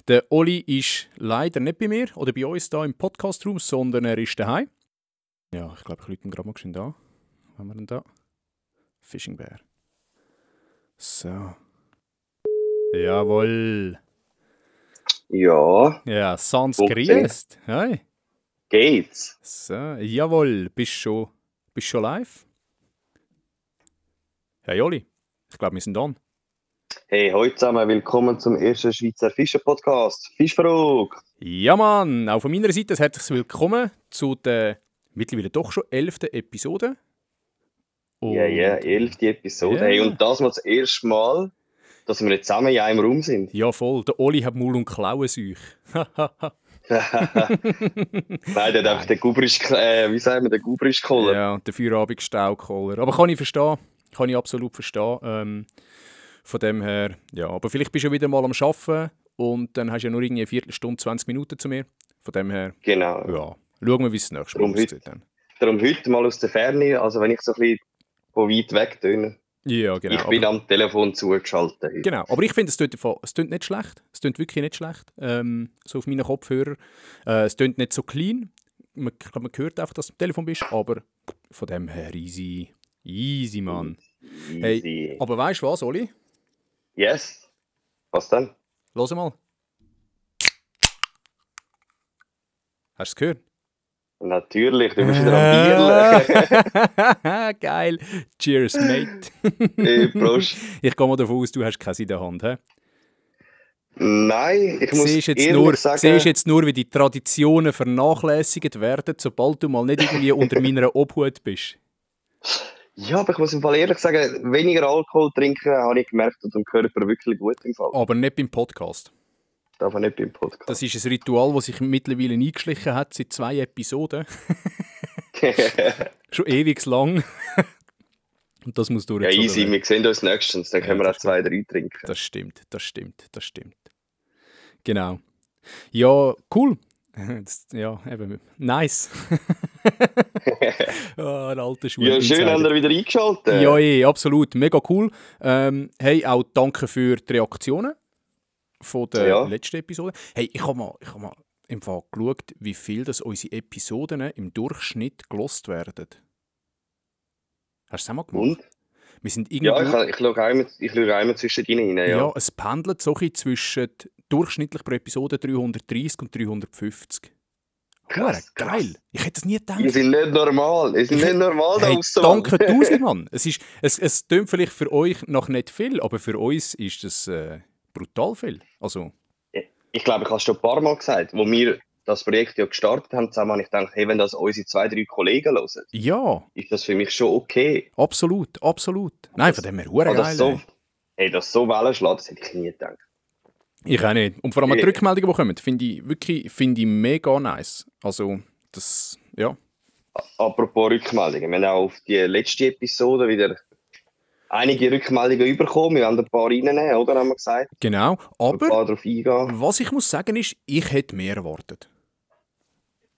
Der Oli ist leider nicht bei mir oder bei uns hier im Podcast-Raum, sondern er ist daheim. Ja, ich glaube, ich rufe ihn gerade mal schön da. Was haben wir denn da? Fishing Bear. So. Jawohl. Ja. Ja, sans Funktioniert. grüßt. Hi. Geht's? So, jawohl. Bist schon live? Hey Oli, ich glaube, wir sind on. Hey, heute zusammen, willkommen zum ersten Schweizer Fischer-Podcast. Fischfrage! Ja Mann, auch von meiner Seite ein herzliches Willkommen zu der mittlerweile doch schon 11. Episode. Ja, 11. Episode. Ja. Hey, und das mal das erste Mal, dass wir nicht zusammen in einem Raum sind. Ja voll, der Oli hat Maul- und Klauenseuch. Nein, der hat einfach den Gubrisch-Koller. Ja, der Feierabend-Staukoller. Aber kann ich verstehen. Kann ich absolut verstehen. Von dem her, ja. Aber vielleicht bist du wieder mal am Arbeiten und dann hast du ja nur irgendwie eine Viertelstunde, 20 Minuten zu mir. Von dem her, Genau. ja. Schauen wir, wie es das nächste Mal aussieht. Darum heute mal aus der Ferne, also wenn ich so ein bisschen von weit weg töne. Ja, genau. Ich bin am Telefon zugeschaltet heute. Genau, aber ich finde, es tönt nicht schlecht. Es tönt wirklich nicht schlecht. So auf meinen Kopfhörer. Es tönt nicht so clean. Man hört einfach, dass du am Telefon bist, aber von dem her easy. Easy, Mann. Easy. Hey, aber weißt du was, Oli? Yes. Was denn? Hör mal. Hast du es gehört? Natürlich, du bist wieder am Bierle. Geil. Cheers, mate. Hey, Prost. Ich gehe mal davon aus, du hast keins in der Hand. He? Nein, ich muss Siehst ehrlich sagen... jetzt nur, wie die Traditionen vernachlässigt werden, sobald du mal nicht irgendwie unter meiner Obhut bist. Ja, aber ich muss im Fall ehrlich sagen, weniger Alkohol trinken, habe ich gemerkt, tut dem Körper wirklich gut im Fall. Aber nicht beim Podcast. Aber nicht beim Podcast. Das ist ein Ritual, das sich mittlerweile eingeschlichen hat, seit 2 Episoden. Schon ewig lang. Und das muss Ja, durchgezogen easy, werden. wir sehen uns nächstens, dann können wir auch 2, 3 trinken. Das stimmt. Genau. Ja, cool. Ja, eben, nice. Ein alter Schule. Ja, schön, haben wir wieder eingeschaltet. Ja, absolut. Mega cool. Hey, auch danke für die Reaktionen von der letzten Episode. Hey, ich habe mal im Fall geschaut, wie viel das unsere Episoden im Durchschnitt gelost werden. Hast du es auch mal gemacht? Und? Wir sind irgendwo, ja, ich schaue einmal zwischen rein. Ja, es pendelt so ein zwischen durchschnittlich pro Episode 330 und 350. Krass. Geil. Ich hätte es nie gedacht. Die sind nicht normal. Die sind nicht normal, hey, da danke tausend, Mann. Es tönt vielleicht für euch noch nicht viel, aber für uns ist es brutal viel. Also. Ich glaube, ich habe es schon ein paar Mal gesagt, wo wir das Projekt ja gestartet haben, zusammen habe ich gedacht, hey, wenn das unsere 2, 3 Kollegen hören, ist das für mich schon okay. Absolut. Nein, von dem her geil. Das so Wellen schlägt, das hätte ich nie gedacht. Ich auch nicht. Und vor allem die Rückmeldungen, die kommen, finde ich mega nice. Also, das, ja. Apropos Rückmeldungen, wir haben auch auf die letzte Episode wieder einige Rückmeldungen bekommen. Wir haben ein paar reinnehmen, oder? Haben wir gesagt. Genau, aber ein paar drauf eingehen. Was ich muss sagen ist, ich hätte mehr erwartet.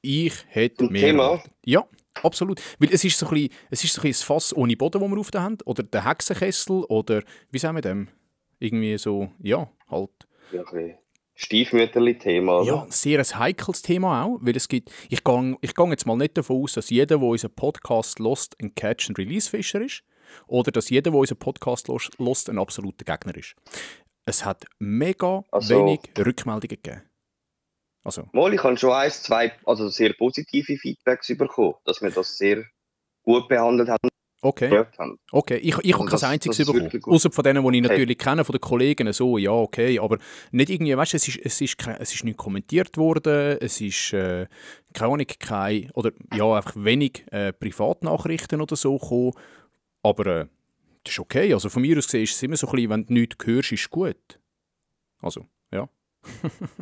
Thema? Ja, absolut. Weil es ist so ein bisschen ein Fass ohne Boden, das wir auf der haben. Oder der Hexenkessel, oder wie sagen wir dem? Irgendwie so, ja, halt. Ja, ein Stiefmütterli-Thema, oder? Ja, sehr ein heikles Thema auch, weil es gibt, ich gehe jetzt mal nicht davon aus, dass jeder, der unseren Podcast hört, ein Catch-and-Release-Fischer ist, oder dass jeder, der unseren Podcast hört, ein absoluter Gegner ist. Es hat mega wenig Rückmeldungen gegeben. Also. Mal, ich habe schon 1, 2 sehr positive Feedbacks bekommen, dass wir das sehr gut behandelt haben. Okay, ich habe kein einziges bekommen. Außer von denen, die ich natürlich kenne, von den Kollegen, so, ja, okay, aber nicht irgendwie, weißt du, es ist nicht kommentiert worden, es ist, keine Ahnung, einfach wenig Privatnachrichten oder so gekommen, aber das ist okay, also von mir aus gesehen ist es immer so ein bisschen, wenn du nichts hörst, ist gut. Also, ja.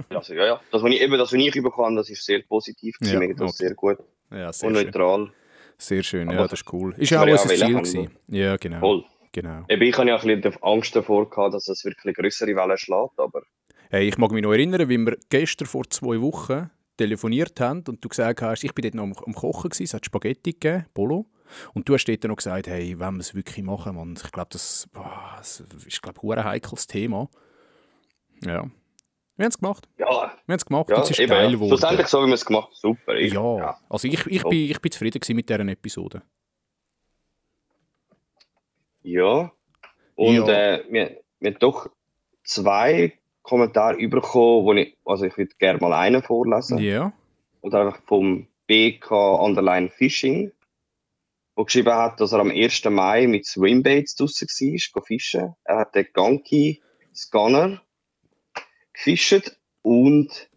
Also, ja. Das, was ich bekommen habe, das ist sehr positiv, das sehr gut ja, sehr und neutral. Schön. Sehr schön, ja, das ist cool. Ist ja auch unser Ziel gewesen. Ja, genau. Voll. Genau. Ich habe ja ein bisschen Angst davor gehabt, dass es wirklich größere Wellen schlägt, aber... Hey, ich mag mich noch erinnern, wie wir gestern vor 2 Wochen telefoniert haben und du gesagt hast, ich bin dort noch am Kochen gewesen, es hat Spaghetti gegeben, Bolo. Und du hast dort noch gesagt, hey, wenn wir es wirklich machen, Mann, ich glaube, das ist ein heikles Thema. Ja. Wir haben es gemacht. Ja. Wir haben es gemacht. Ja, es ist geil geworden. Schlussendlich so, wie wir es gemacht haben. Super. Also ich bin zufrieden mit dieser Episode. Ja. Und wir haben doch 2 Kommentare bekommen, ich würde gerne mal einen vorlesen. Ja. Und einfach vom BK_Fishing, der geschrieben hat, dass er am 1. Mai mit Swimbaits draussen war, fischen. Er hat den Ganki Scanner gefischt und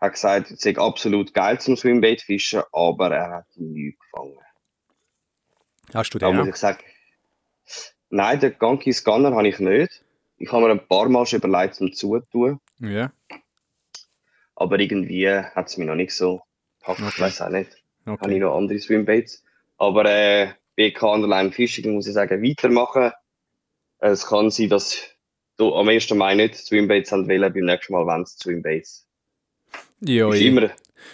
hat gesagt, es sei absolut geil zum Swimbait fischen, aber er hat nichts gefangen. Hast du den? Da muss ich sagen, nein, den Ganki Scanner habe ich nicht. Ich habe mir ein paar Mal schon überlegt, zum Zutun. Ja. Aber irgendwie hat es mich noch nicht so gepackt. Okay. Ich weiß auch nicht. Okay. Habe ich noch andere Swimbaits. Aber BK_Fishing muss ich sagen, weitermachen. Es kann sein, dass du am 1. Mai nicht Swimbaits haben wollen, beim nächsten Mal wollen sie Swimbaits. Ja, ist immer,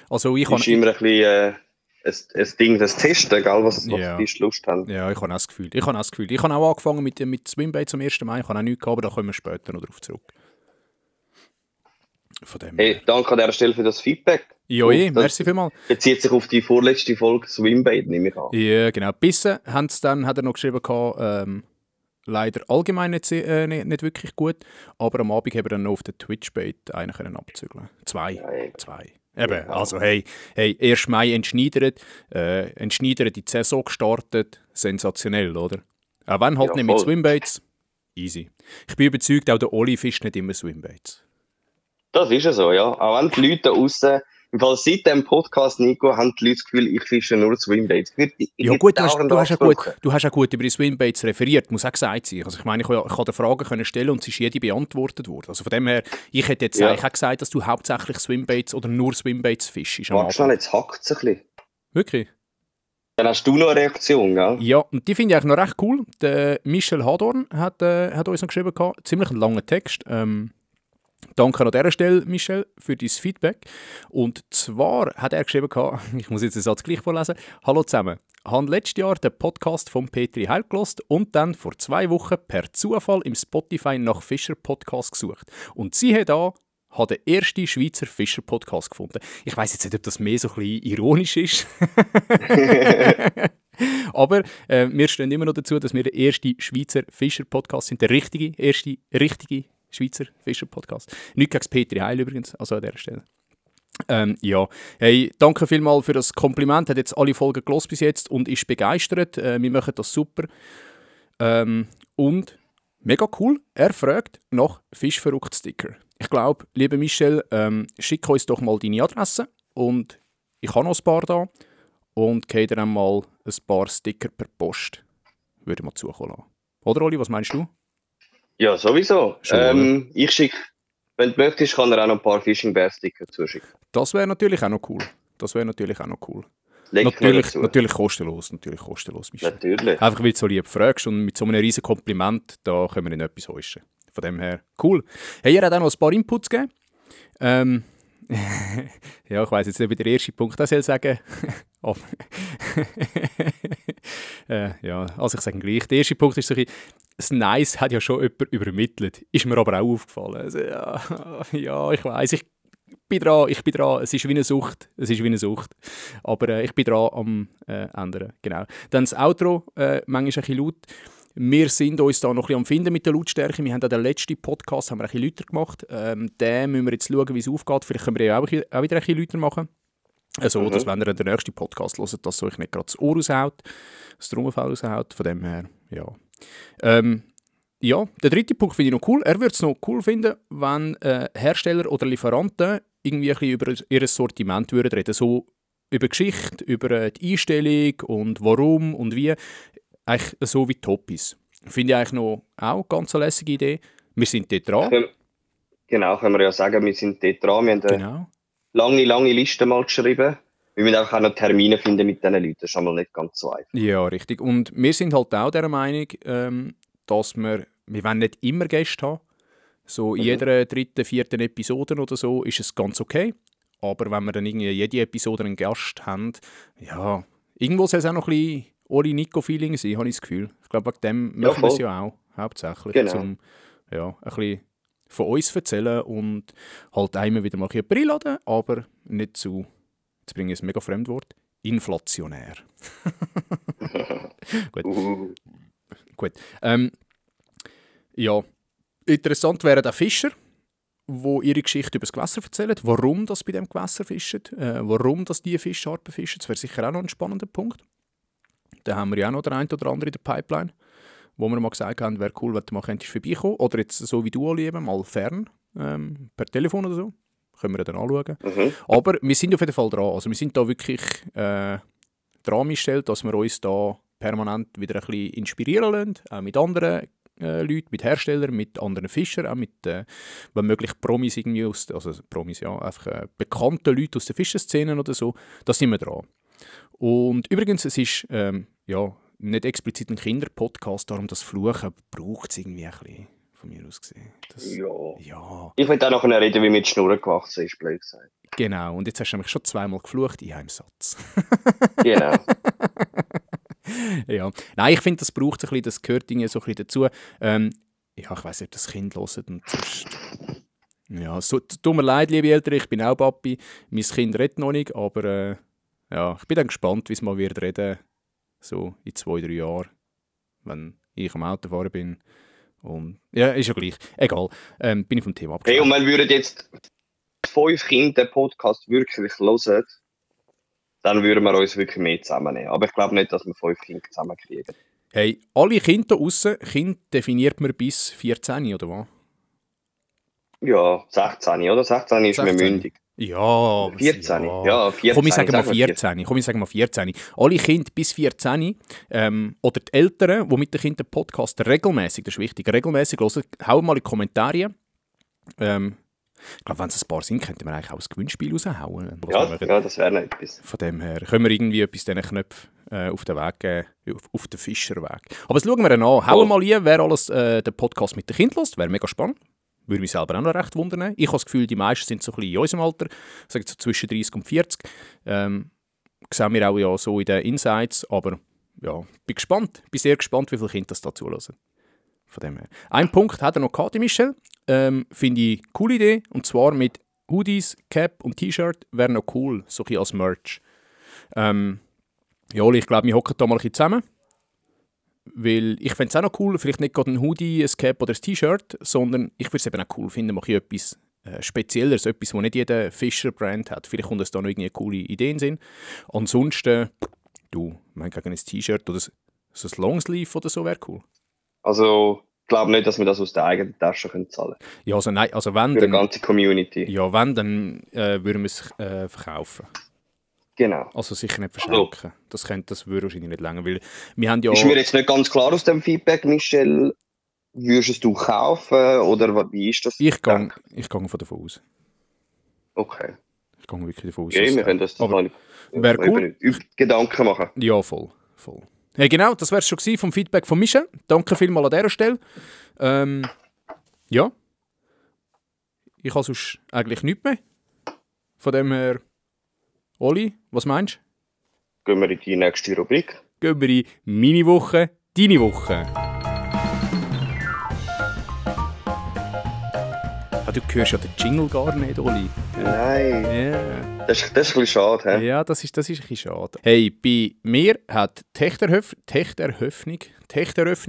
also ich ist immer ein bisschen ein Ding, das Testen, gell, was die Lust haben. Ja, ich habe auch das Gefühl. Ich habe auch angefangen mit Swimbaits am 1. Mai. Ich habe auch nichts gehabt, aber da kommen wir später noch darauf zurück. Von dem danke an dieser Stelle für das Feedback. Ja, merci vielmals. Bezieht sich auf die vorletzte Folge Swimbait, nehme ich an. Ja, genau. Bissen hat er noch geschrieben, leider allgemein nicht wirklich gut, aber am Abend haben wir dann noch auf den Twitch-Bait einen abzügeln. 2. Eben, also hey, 1. Mai entschneidert die Saison gestartet, sensationell, oder? Auch wenn halt nicht mit Swimbaits, easy. Ich bin überzeugt, auch der Oli fischt nicht immer Swimbaits. Das ist ja so, ja. Auch wenn die Leute da draussen, im Fall seit dem Podcast, Nico, haben die Leute das Gefühl, ich fische nur Swimbaits. Ja gut, du hast auch gut über die Swimbaits referiert, muss auch gesagt sein. Also ich meine, ich konnte Fragen stellen und es ist jede beantwortet worden. Also von dem her, ich hätte jetzt auch gesagt, dass du hauptsächlich Swimbaits oder nur Swimbaits fischst. Warte schnell, jetzt hackt es ein bisschen. Wirklich? Dann hast du noch eine Reaktion, gell? Ja, und die finde ich eigentlich noch recht cool. Der Michel Hadorn hat uns noch geschrieben, ziemlich einen langen Text. Danke an dieser Stelle, Michel, für dein Feedback. Und zwar hat er geschrieben, ich muss jetzt den Satz gleich vorlesen. Hallo zusammen. Ich habe letztes Jahr den Podcast von Petri Heil gehört und dann vor 2 Wochen per Zufall im Spotify nach Fischer-Podcast gesucht. Und siehe da, habe den ersten Schweizer Fischer-Podcast gefunden. Ich weiss jetzt nicht, ob das mehr so ein bisschen ironisch ist. Aber wir stehen immer noch dazu, dass wir der erste Schweizer Fischer-Podcast sind. Der erste richtige Schweizer Fischer-Podcast. Nicht gegen Petri Heil übrigens, also an dieser Stelle. Ja, hey, danke vielmals für das Kompliment. Hat jetzt alle Folgen gehört bis jetzt und ist begeistert. Wir machen das super. Und mega cool, er fragt nach Fischverrückt-Sticker. Ich glaube, lieber Michel, schick uns doch mal deine Adresse und ich habe noch ein paar da und gehe dir dann mal ein paar Sticker per Post. Würde mal zukommen lassen. Oder Oli, was meinst du? Ja, sowieso. Ich schicke, wenn du möchtest, kann er auch noch ein paar Fishing Bear Sticker zuschicken. Das wäre natürlich auch noch cool. Natürlich kostenlos, Michel. Natürlich. Einfach weil du so lieb fragst und mit so einem riesen Kompliment, da können wir nicht etwas heischen. Von dem her, cool. Hey, ihr habt auch noch ein paar Inputs gegeben. Ja, ich weiss jetzt nicht, wie der erste Punkt das soll sagen. Ja, also ich sage gleich. Der erste Punkt ist so ein bisschen, das Nice hat ja schon jemand übermittelt. Ist mir aber auch aufgefallen. Also, ja, ich weiss, ich bin dran. Es ist wie eine Sucht. Aber ich bin dran am ändern. Genau. Dann das Outro, manchmal ein bisschen laut. Wir sind uns da noch ein bisschen am Finden mit der Lautstärke. Wir haben auch den letzten Podcast haben wir ein bisschen lauter gemacht. Den müssen wir jetzt schauen, wie es aufgeht. Vielleicht können wir ja auch wieder ein bisschen lauter machen. Also, dass wenn ihr den nächsten Podcast hört, dass euch nicht gerade das Ohr raushaut, das Trommelfell raushaut. Von dem her, ja. Ja, der dritte Punkt finde ich noch cool. Er würde es noch cool finden, wenn Hersteller oder Lieferanten irgendwie ein bisschen über ihr Sortiment würden reden. So über Geschichte, über die Einstellung und warum und wie. Eigentlich so wie Toppis. Finde ich eigentlich noch auch ganz eine lässige Idee. Wir sind dort dran. Genau, können wir ja sagen, wir sind dort dran. Wir haben eine lange Liste mal geschrieben. Wir müssen auch noch Termine finden mit diesen Leuten. Das ist einmal nicht ganz so einfach. Ja, richtig. Und wir sind halt auch der Meinung, dass wir wollen nicht immer Gäste haben. So in jeder 3., 4. Episode oder so ist es ganz okay. Aber wenn wir dann irgendwie jede Episode einen Gast haben, ja, irgendwo soll es auch noch ein bisschen Oli-Nico-Feeling sein, habe ich das Gefühl. Ich glaube, wegen dem machen wir es ja auch, hauptsächlich. Genau. Ein bisschen von uns erzählen und halt einmal wieder mal jemanden einladen, aber nicht zu, jetzt bringe ich ein mega Fremdwort, inflationär. Gut. Gut. Ja, interessant wären auch Fischer, die ihre Geschichte über das Gewässer erzählen, warum das bei dem Gewässer fischen, warum das die Fischarten fischen. Das wäre sicher auch noch ein spannender Punkt. Da haben wir ja auch noch den einen oder anderen in der Pipeline, wo wir mal gesagt haben, wäre cool, wenn du mal vorbeikommen. Oder jetzt so wie du, Oliver, mal fern, per Telefon oder so. Können wir dann anschauen. Aber wir sind auf jeden Fall dran. Also wir sind da wirklich dran gestellt, dass wir uns da permanent wieder ein bisschen inspirieren lassen, auch mit anderen Leuten, mit Herstellern, mit anderen Fischern, auch mit, wenn möglich, Promis irgendwie also Promis, ja, einfach bekannte Leute aus der Fischerszene oder so. Da sind wir dran. Und übrigens, es ist ja, nicht explizit ein Kinderpodcast, darum das Fluchen braucht es irgendwie ein bisschen, von mir aus gesehen. Ja. Ich will auch noch reden, wie mit Schnurren gewachsen ist, blöd gesagt. Genau, und jetzt hast du nämlich schon zweimal geflucht in einem Satz. Genau. Ja. Nein, ich finde, das braucht ein bisschen, das gehört irgendwie so ein bisschen dazu. Ja, ich weiss nicht, ob das Kind hört und sonst... Ja, so, tut mir leid, liebe Eltern, ich bin auch Papi. Mein Kind redet noch nicht, aber ja, ich bin dann gespannt, wie es mal wird reden, so in 2-3 Jahren, wenn ich am Autofahren bin. Und ja, ist ja gleich. Egal, bin ich vom Thema abgeschlossen. Hey, und wenn würden jetzt 5 Kinder den Podcast wirklich hören, dann würden wir uns wirklich mehr zusammennehmen. Aber ich glaube nicht, dass wir 5 Kinder zusammenkriegen. Hey, alle Kinder da draussen, Kind definiert man bis 14, oder was? Ja, 16, oder? 16 ist mir mündig. Ja, 14. Ja, 14. Komm, ich sage mal 14. Alle Kinder bis 14 oder die Eltern, die mit den Kindern den Podcast regelmäßig, das ist wichtig, regelmäßig hören, hauen mal in die Kommentare. Ich glaube, wenn es ein paar sind, könnten wir eigentlich auch ein Gewinnspiel raushauen. Ja, das wäre noch etwas. Von dem her können wir irgendwie etwas diesen Knöpfen auf den Weg geben, auf den Fischerweg. Aber das schauen wir dann an. Hauen mal rein, wer alles den Podcast mit den Kindern hört. Wäre mega spannend. Würde mich selber auch noch recht wundern. Ich habe das Gefühl, die meisten sind so ein bisschen in unserem Alter, sagen so zwischen 30 und 40. Sehen wir auch ja so in den Insights. Aber ja, bin sehr gespannt, wie viele Kinder das da zuhören. Von dem her. Ein Punkt hat er noch gehabt, Michel. Finde ich eine coole Idee. Und zwar mit Hoodies, Cap und T-Shirt wäre noch cool, so ein bisschen als Merch. Ja, ich glaube, wir hocken da mal ein bisschen zusammen. Weil ich fände es auch noch cool, vielleicht nicht gerade ein Hoodie, ein Cap oder ein T-Shirt, sondern ich würde es eben auch cool finden, mal etwas Spezielleres, etwas, das nicht jeder Fischer-Brand hat. Vielleicht kommt es da noch irgendwie coole Ideen sind. Ansonsten, mein gegen ein T-Shirt oder so ein Longsleeve oder so wäre cool. Also, ich glaube nicht, dass wir das aus der eigenen Tasche zahlen können. Ja, also nein, also wenn für die ganze Community. Ja, wenn, dann würden wir es verkaufen. Genau. Also sicher nicht verschenken. Das würde wahrscheinlich nicht länger, weil wir haben ja... Ist mir jetzt nicht ganz klar aus dem Feedback, Michel. Würdest du kaufen oder wie ist das? Ich gehe davon aus. Okay. Ich gehe wirklich davon aus. Ja, wir können das mal cool. Gedanken machen. Ja, voll. Hey, genau, das wäre es schon vom Feedback von Michel. Danke vielmals an dieser Stelle. Ja. Ich habe sonst eigentlich nichts mehr. Von dem her... Oli, was meinst du? Gehen wir in die nächste Rubrik. Gehen wir in meine Woche, deine Woche. Du hörst ja den Jingle gar nicht, Oli. Nein. Yeah. Das ist ein bisschen schade. He? Ja, das ist ein bisschen schade. Hey, bei mir hat Techteröffnung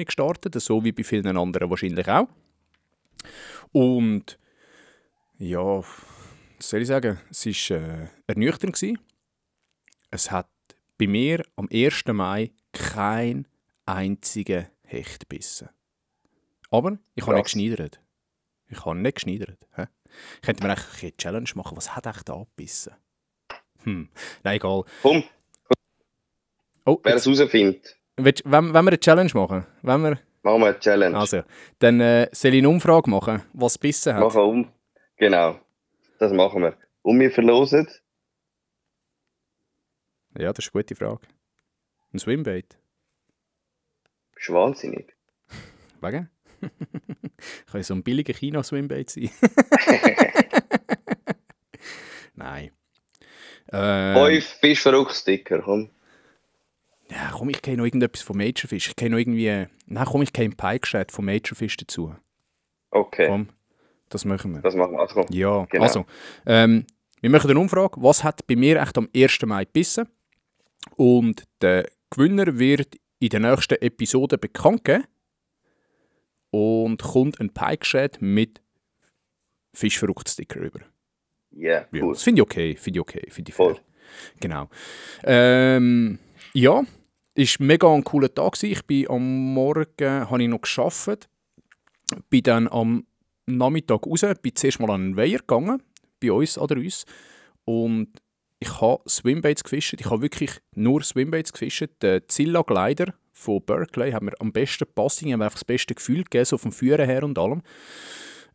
gestartet, so wie bei vielen anderen wahrscheinlich auch. Und ja, was soll ich sagen? Es war ernüchternd gewesen. Es hat bei mir am 1. Mai kein einziger Hecht gebissen. Aber ich habe nicht geschneidert. Ich könnte mir eigentlich eine Challenge machen. Was hat echt da abgebissen? Nein, egal. Komm. Oh, wer es herausfindet. Wenn wir eine Challenge machen? Machen wir eine Challenge. Also, dann soll ich eine Umfrage machen, was gebissen hat. Genau. Das machen wir. Und wir verlosen? Ja, das ist eine gute Frage. Ein Swimbait. Bist du wahnsinnig? Wegen? Kann so ein billiger China-Swimbait sein? Nein. 5 Fischverrückt-Sticker, komm. Ja, komm, ich kenne noch irgendetwas von Majorfish. Ich kenne noch irgendwie... Nein, komm, ich kenne Pike-Chat von Majorfish dazu. Okay. Komm. Das machen wir. Das machen wir. Also, ja, genau. Also, wir machen eine Umfrage. Was hat bei mir echt am 1. Mai gebissen? Und der Gewinner wird in der nächsten Episode bekannt geben und kommt ein Pike-Chat mit Fischverrückt-Sticker rüber. Yeah, ja, cool. Das finde ich fair. Genau. Ja, es war mega ein cooler Tag. Ich bin am Morgen habe ich noch gearbeitet, bin dann am Nachmittag raus, bin zuerst mal an einen Weiher gegangen, bei uns an der Reuss, und ich habe Swimbaits gefischt. Ich habe wirklich nur Swimbaits gefischt. Der Zilla Glider von Berkeley hat mir am besten gepasst. Ich habe einfach das beste Gefühl gegeben, so vom Führen her und allem.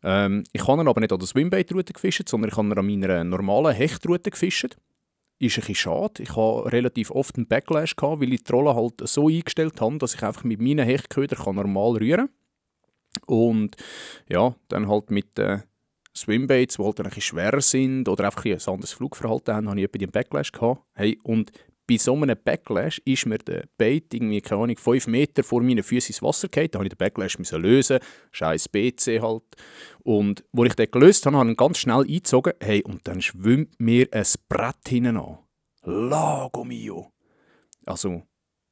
Ich habe ihn aber nicht an der Swimbait-Route gefischt, sondern ich habe ihn an meiner normalen Hechtroute gefischt. Ist ein bisschen schade. Ich hatte relativ oft einen Backlash, weil ich die Rolle halt so eingestellt habe, dass ich einfach mit meinen Hechtködern normal rühren kann. Und ja, dann halt mit Swimbaits, die halt ein bisschen schwerer sind oder einfach ein anderes Flugverhalten haben, habe ich etwa einen Backlash gehabt. Hey, und bei so einem Backlash ist mir der Bait irgendwie, keine Ahnung, 5 Meter vor meinen Füßen ins Wasser gefallen. Da musste ich den Backlash lösen. Scheiß BC halt. Und als ich den gelöst habe, habe ich ihn ganz schnell eingezogen. Hey, und dann schwimmt mir ein Brett hinten an. Lago mio. Also,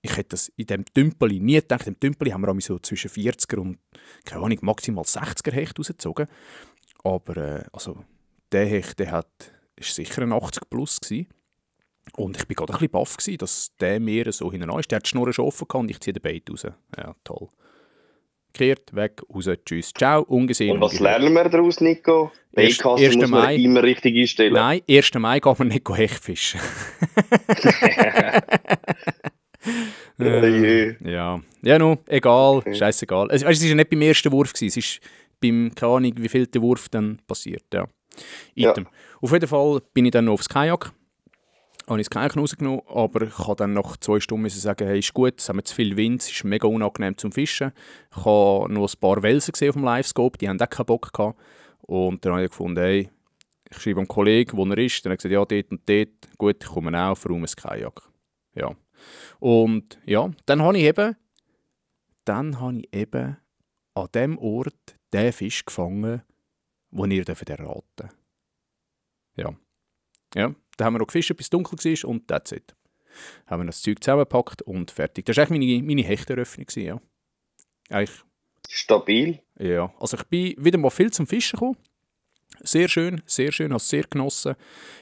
ich hätte das in diesem Tümpeli nie gedacht. In dem Tümpeli haben wir so zwischen 40er und, keine Ahnung, maximal 60er Hecht rausgezogen. Aber also, der Hecht, der war sicher ein 80 plus gewesen. Und ich war gerade ein bisschen baff, dass der Meer so hinten ist. Der hat die Schnur schon offen und ich ziehe den Bait raus. Ja, toll. Kehrt, weg, raus, tschüss, ciao, ungesehen. Und was lernen wir daraus, Nico? Baitkasse muss man immer richtig einstellen. Nein, 1. Mai geht man nicht Hecht fischen. Ja, no, egal, okay. Scheißegal. Es war nicht beim ersten Wurf, es ist beim, keine Ahnung, wie viel der Wurf dann passiert. Ja. Auf jeden Fall bin ich dann noch aufs Kajak. Habe ich das Kajak rausgenommen, aber ich habe dann nach 2 Stunden sagen, hey, ist gut, es haben zu viel Wind, es ist mega unangenehm zum Fischen. Ich habe noch ein paar Welsen gesehen auf dem Livescope, die haben auch keinen Bock gehabt. Und dann habe ich gefunden, hey, ich schreibe einem Kollegen, wo er ist, dann hat er gesagt, ja, dort und dort, gut, ich komme auch, verräume das Kajak. Ja. Und ja, dann habe ich eben an dem Ort den Fisch gefangen, den ihr erraten dürft. Ja. Ja. Da haben wir noch gefischt, bis es dunkel war und that's it. Haben wir das Zeug zusammengepackt und fertig. Das war eigentlich meine Hechteröffnung. Ja. Eigentlich, stabil. Ja, also ich bin wieder mal viel zum Fischen gekommen. Sehr schön, habe es sehr genossen.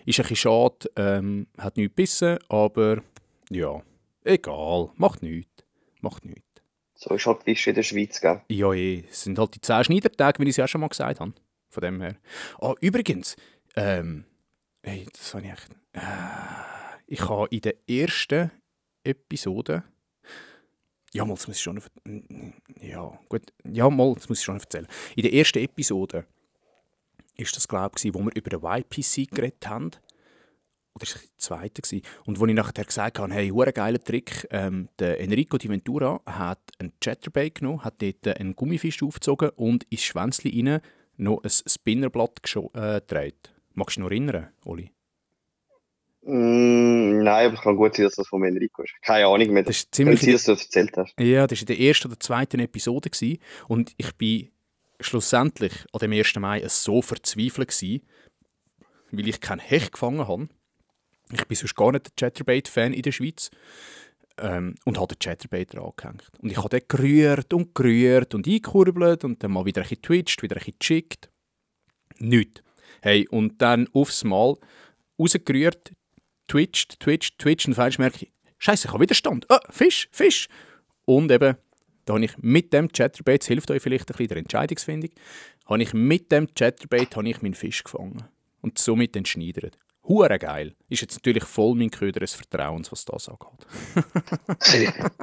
Ist ein bisschen schade, hat nichts gebissen, aber ja, egal, macht nichts. So ist halt Fisch in der Schweiz, gell? Ja, es sind halt die 10 Schneidertage, wie ich es ja schon mal gesagt habe. Von dem her. Übrigens, hey, das habe ich echt... ich habe in der ersten Episode... Ja, mal, das muss ich schon... Ja, gut. Ja, mal, das muss ich schon erzählen. In der ersten Episode ist das, glaube ich, wo wir über den YPC geredet haben. Oder war es die zweite? Und wo ich nachher gesagt habe, hey, ein geiler Trick. Der Enrico Di Ventura hat einen Chatterbait genommen, hat dort einen Gummifisch aufgezogen und ins Schwänzchen rein noch ein Spinnerblatt gedreht. Magst du dich noch erinnern, Oli? Nein, aber es kann gut sein, dass das von Enrico ist. Keine Ahnung mehr, dass du das erzählt hast. Ja, das war in der ersten oder zweiten Episode. Und ich bin schlussendlich an dem 1. Mai so verzweifelt, weil ich keinen Hecht gefangen habe. Ich bin sonst gar nicht der Chatterbait-Fan in der Schweiz. Und habe den Chatterbait angehängt. Und ich habe den gerührt und eingekurbelt und dann mal wieder ein bisschen twitcht, wieder ein bisschen geschickt. Nichts. Hey, und dann aufs Mal rausgerührt, twitcht und auf einmal merke ich, Scheiße, ich habe Widerstand. Fisch. Und eben, da habe ich mit dem Chatterbait, das hilft euch vielleicht ein bisschen der Entscheidungsfindung, habe ich mit dem Chatterbait meinen Fisch gefangen. Und somit entschneidert. Hure geil. Ist jetzt natürlich voll mein Köder des Vertrauens, was das angeht.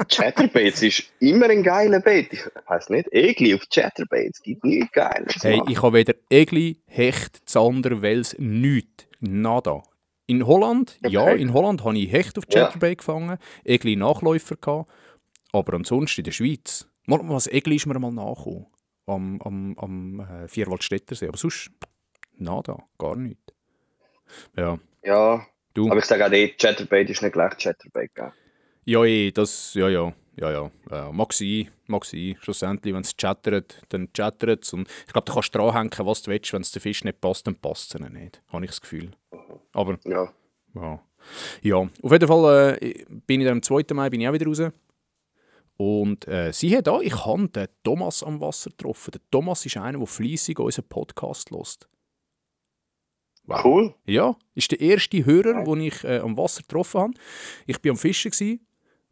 Chatterbaits ist immer ein geiler Bait. Ich weiss nicht, Egli auf Chatterbaits gibt nichts Geiles. Hey, ich habe weder Egli, Hecht, Zander, Wels, nichts. Nada. In Holland, okay. Ja, in Holland habe ich Hecht auf Chatterbait gefangen, Egli Nachläufer gehabt, aber ansonsten in der Schweiz. Was Egli ist mir mal nachgekommen. Am Vierwaldstättersee. Aber sonst, nada, gar nichts. Ja. Ja, du. Aber ich sage auch, Chatterbait ist nicht gleich Chatterbait, gell? Ja, das, ja. Mag sein. Schlussendlich, wenn es chattert, dann chattert es. Und ich glaube, du kannst dranhängen, was du willst. Wenn es der Fisch nicht passt, dann passt es nicht. Habe ich das Gefühl. Aber, ja. Ja, auf jeden Fall bin ich dann am 2. Mai bin ich auch wieder raus. Und siehe da, ich habe den Thomas am Wasser getroffen. Der Thomas ist einer, der fleissig unseren Podcast hört. Wow. Cool. Ja, ist der erste Hörer, den ich am Wasser getroffen habe. Ich war am Fischen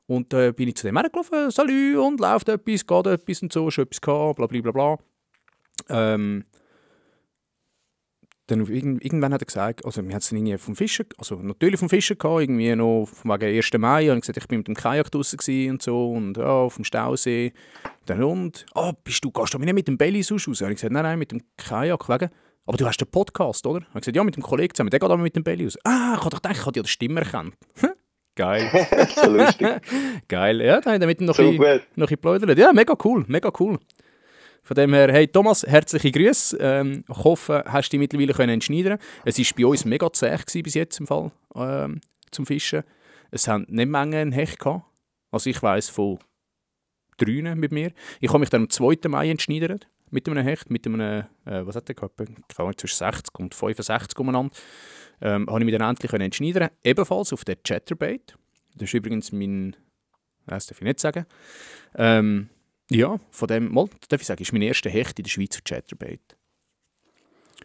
und bin ich zu dem hergelaufen, «Salü» und «Läuft etwas, geht etwas» und so, «Schon etwas gehabt», bla bla bla bla. Dann irgendwann hat er gesagt, also wir haben es irgendwie vom Fischen, also natürlich vom Fischen gehabt, irgendwie noch wegen 1. Mai, und ich gesagt, ich bin mit dem Kajak draussen und so und ja, auf dem Stausee. Dann gehst du nicht mit dem Belly raus? Und ich gesagt, nein, mit dem Kajak wegen. Aber du hast den Podcast, oder? Ich gesagt, ja, mit dem Kollegen zusammen, der geht aber mit dem Belly raus. Ich habe doch gedacht, ich habe die Stimme erkannt. Geil. So lustig. Geil, ja, da haben wir mit ihm noch ein bisschen geplaudert. Ja, mega cool. Von dem her, hey Thomas, herzliche Grüße. Ich hoffe, hast du dich mittlerweile entschneidern können. Es war bei uns mega zäh bis jetzt im Fall zum Fischen. Es haben nicht Menge einen Hecht gehabt. Also ich weiss von 3 mit mir. Ich habe mich dann am 2. Mai entschneidert mit einem Hecht, mit einem, was hat der gehabt? Zwischen 60 und 65 umeinander. Habe ich mich dann endlich entschneidern. Ebenfalls auf der Chatterbait. Das ist übrigens das darf ich nicht sagen. Ja, von dem, darf ich sagen, ist mein erster Hecht in der Schweiz für Chatterbait.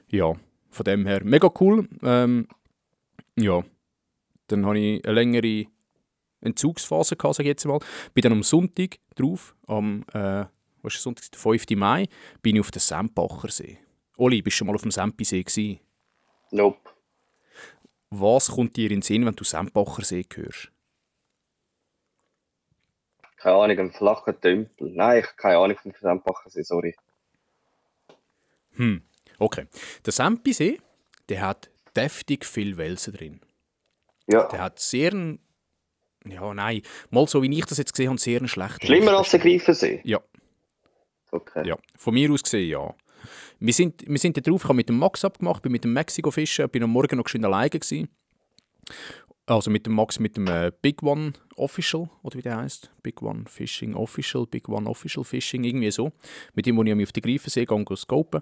Ja, von dem her mega cool. Ja, dann hatte ich eine längere Entzugsphase, sage ich jetzt mal. Bin dann am Sonntag drauf, Sonntag, der 5. Mai, bin ich auf dem Sempacher See. Oli, bist du schon mal auf dem Sempisee gewesen? Nope. Was kommt dir in den Sinn, wenn du Sempacher See hörst? Keine Ahnung, ein flacher Tümpel. Nein, ich habe keine Ahnung vom Sempacher See, sorry. Okay. Der Sempisee, der hat deftig viel Welsen drin. Ja. Der hat mal so wie ich das jetzt gesehen habe, sehr einen schlechten... Schlimmer als der Greifensee? Ja. Okay. Ja, von mir aus gesehen, ja. Wir sind da drauf, ich habe mit dem Max abgemacht, bin mit dem Mexiko fischen, bin am Morgen noch schön alleine gewesen. Also mit dem Max, mit dem Big One Official, oder wie der heisst. Big One Fishing Official, Big One Official Fishing, irgendwie so. Mit dem, wo ich mich auf den Greifensee gehe, scopen.